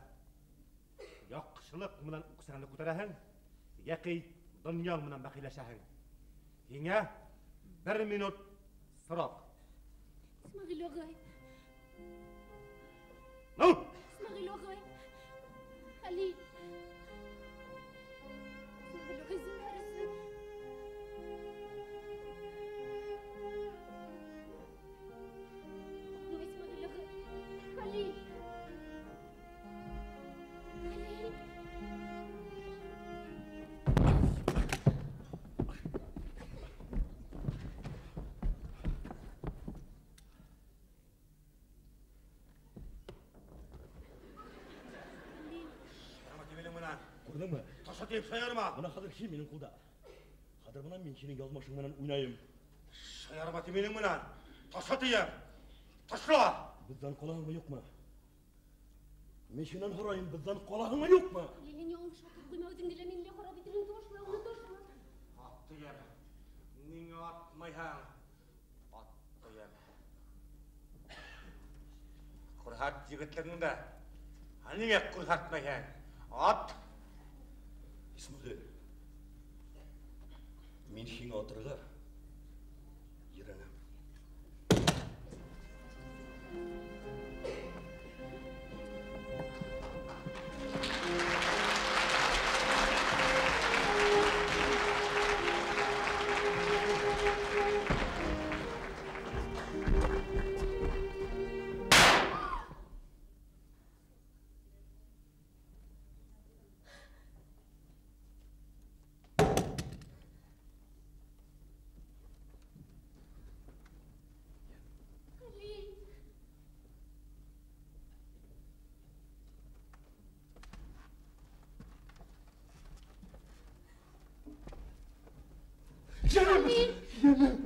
Яҡшылыҡ менән үксәңде күтәрәһең, йәки донъяң менән бәхилләшәһең. Һиңә бер минут срок. Исмәғил ағай. Ну! Исмәғил ағай. Хәлил. Исмәғил ағай, зинһар өсөн. Атма, Исмәғил ағай. Хәлил. Хәлил. Күрҙеңме? Таша тиеп шаярма. Бына хәҙер һин минең ҡулда. Хәҙер бына мин һинең яҙмышың менән уйнайым. Шаярма ти минең менән. Таша тиеп. Ташла. Беҙҙән ҡалаһыңмы, юҡмы? Мин һинән һорайым, беҙҙән ҡалаһыңмы, юҡмы? Хәлил, яңылыш атып ҡуйма, үҙеңде лә мине лә харап итерһең, ташла, уны ташла. Ат тием. Ниңә атмайһың? Ат тием. Күрһәт егетлегеңде. Ә ниңә күрһәтмәйһең? Ат! Исмәғил, мин һиңә атырға ерәнәм. Хәлил! Хәлил!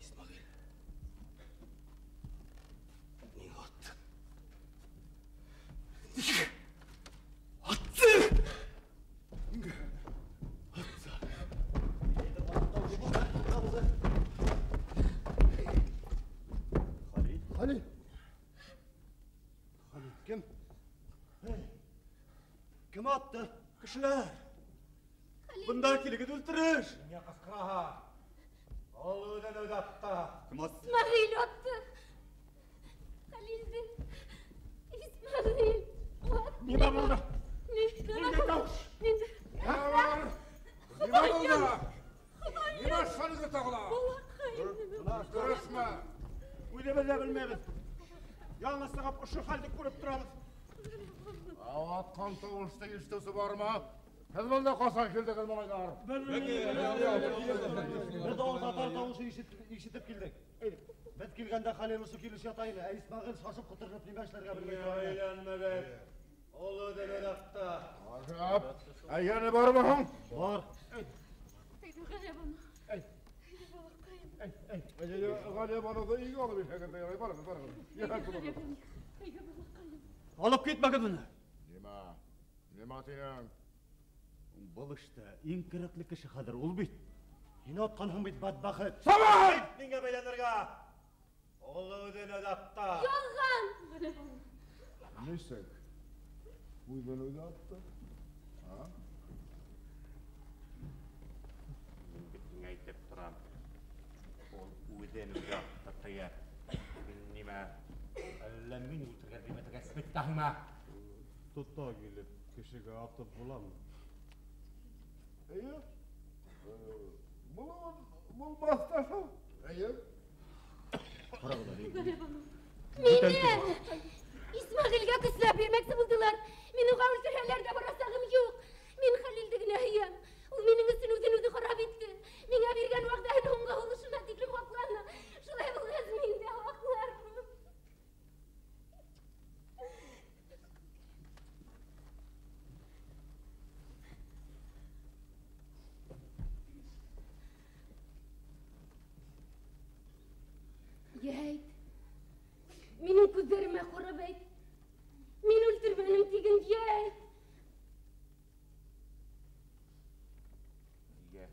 Исмәғил, ниңә аттың? Ниңә аттың? Ниңә аттың? Хәлил. Хәлил, кем? Кем атты? Кешеләр. Бында килегеҙ, үлтереш. Ниңә ҡысҡыраһың? Ул үҙен үҙе атты. Кем атты? Исмәғил атты. Хәлилде. Исмәғил атты. Нимә булды? Нимә тауыш? Нимә? Нимә бар? Нимә булды? Нимә шәлге тағыла? Балаҡай. Дөрөҫмө? Үҙебеҙ ҙә белмәйбеҙ. Яңы сығып ошо хәлде күреп торабыҙ. Атҡан тауышты ишетеүсе бармы? Һеҙ бында ҡасан килдегеҙ, малайҙар? Беҙ татар тауышы ишетеп килдек. Беҙ килгәндә Хәлил ошо килеш ята ине. Ә Исмәғил шашып ҡотороп нимә эшләргә белмәй тора ине. Әйләнмәгеҙ. Ул үҙен үҙе атты. Ғәжәп. Әйгәне бармы һуң? Бар. Ғәлиәбаныуҙы өйгә алып илһәгеҙ ҙә ярай. Барығыҙ, барығыҙ. Алып китмәгеҙ быны. Нимә? Нимә тинең? Был эштә иң кәрәкле кеше хәҙер ул бит. Һин атҡанһың бит, бәдбәхет. Сабай! Миңә бәйләнергә. Ул үҙен үҙе атты. Ялған! Нисек? Үҙен үҙе атты? Мин бит һиңә әйтеп торам. Ул үҙен үҙе атты тиер. Мин нимә? Әллә мин үлтергән тип әйтергә спектакльме? Тота килеп кешегә атып буламы? Эйе. Булмаҫ та шул. Эйе. Мине Исмәғилгә көсләп бирмәксе булдылар. Мин уға үлтерһәләр ҙә барасағым юҡ. Мин Хәлилде генә һөйәм. Ул минең өсөн үҙен үҙе харап итте. Миңә биргән вәғәҙәһен һуңғы һулышына тиклем һаҡланы. Шулай булғас мин дә һаҡлармын. Йә, әйт. Минең күҙҙәремә ҡарап әйт. Мин үлтермәнем тиген, йә, әйт. Йә.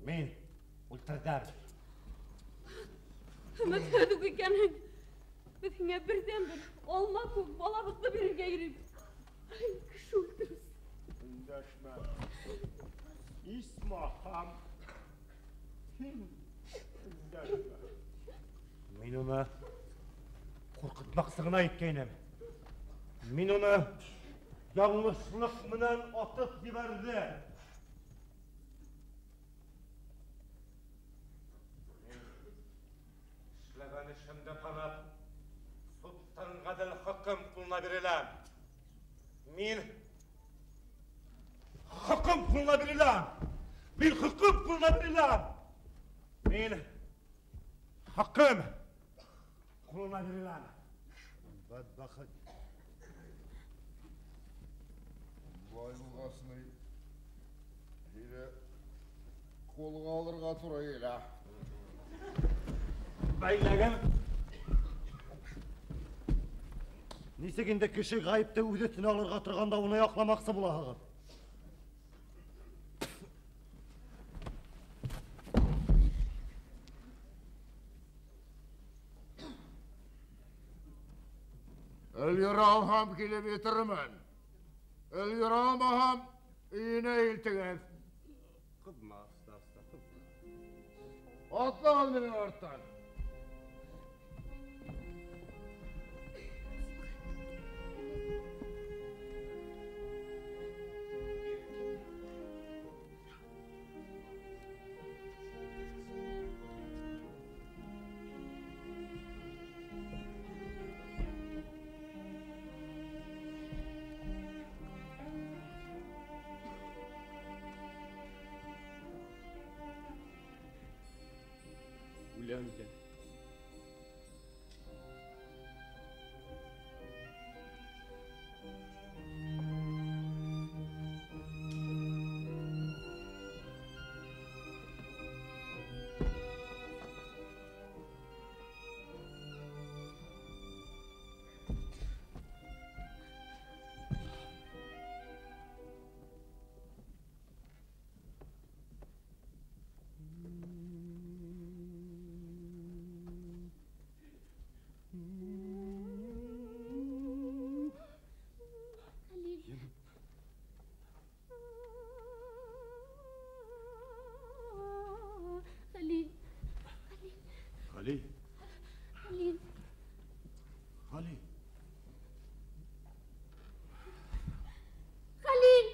Мин үлтерҙем. Өмөтһөҙ үк икәнһең. Беҙ һиңә берҙән-бер алма күк балабыҙҙы бирергә йөрөйбөҙ. Ай, кеше үлтереүсе. Өндәшмә. Исмаһам. Һин өндәшмә. Мин уны ҡурҡытмаҡсы ғына иткәйнем. Мин уны яңылышлыҡ менән атып ебәрҙем. Мин эшләгән эшемде танып, судтан ғәҙел хөкөм ҡулына биреләм. Мин хөкөм ҡулына биреләм. Мин хөкөм ҡулына биреләм. Мин хөкөм ҡулына биреләм. Бәдбәхет. Былай булғас ни, һине ҡулға алырға тура килә. Бәйләгән. Нисек инде кеше ғәйепте үҙ өҫтөнә алырға торғанда уны яҡламаҡсы булаһығыҙ? Өлгөрә алһам килеп етермен. Өлгөрә алмаһам өйөнә илтегеҙ. Ҡыҙма, староста, ҡыҙма. Атлағыҙ минең арттан. Үләм икән. Хәлил. Хәли. Хәлил. Хәли. Хәлил.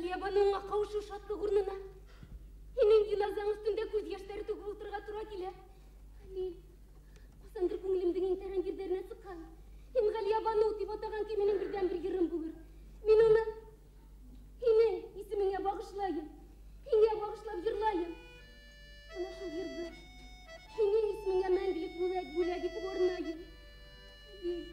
Галиябануыңа ҡауышыу шатлыҡ урынына һинең йыназаң өҫтөндә күҙ йәштәре түгеп ултырырға тура килә. Хәлил, ҡасандыр күңелемдең иң тәрән ерҙәренә сыҡҡан һин Галиябаныу тип атаған көй минең берҙән-бер йырым булыр. Мин уны һинең исемеңә бағышлайым, һиңә бағышлап йырлайым. Бына шул йырҙы һинең исемеңә мәңгелек бүләк итеп арнайым. Хәлил.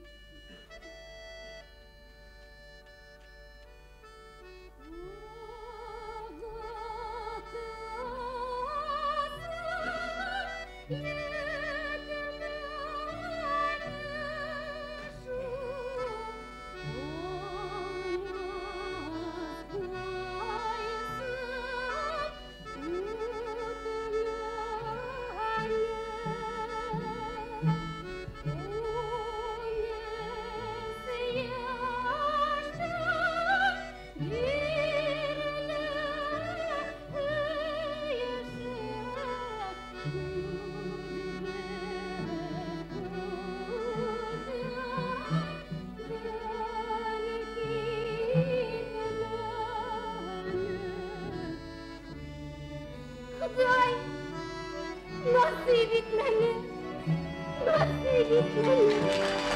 Хоҙай, насип итмәне, насип итмәне.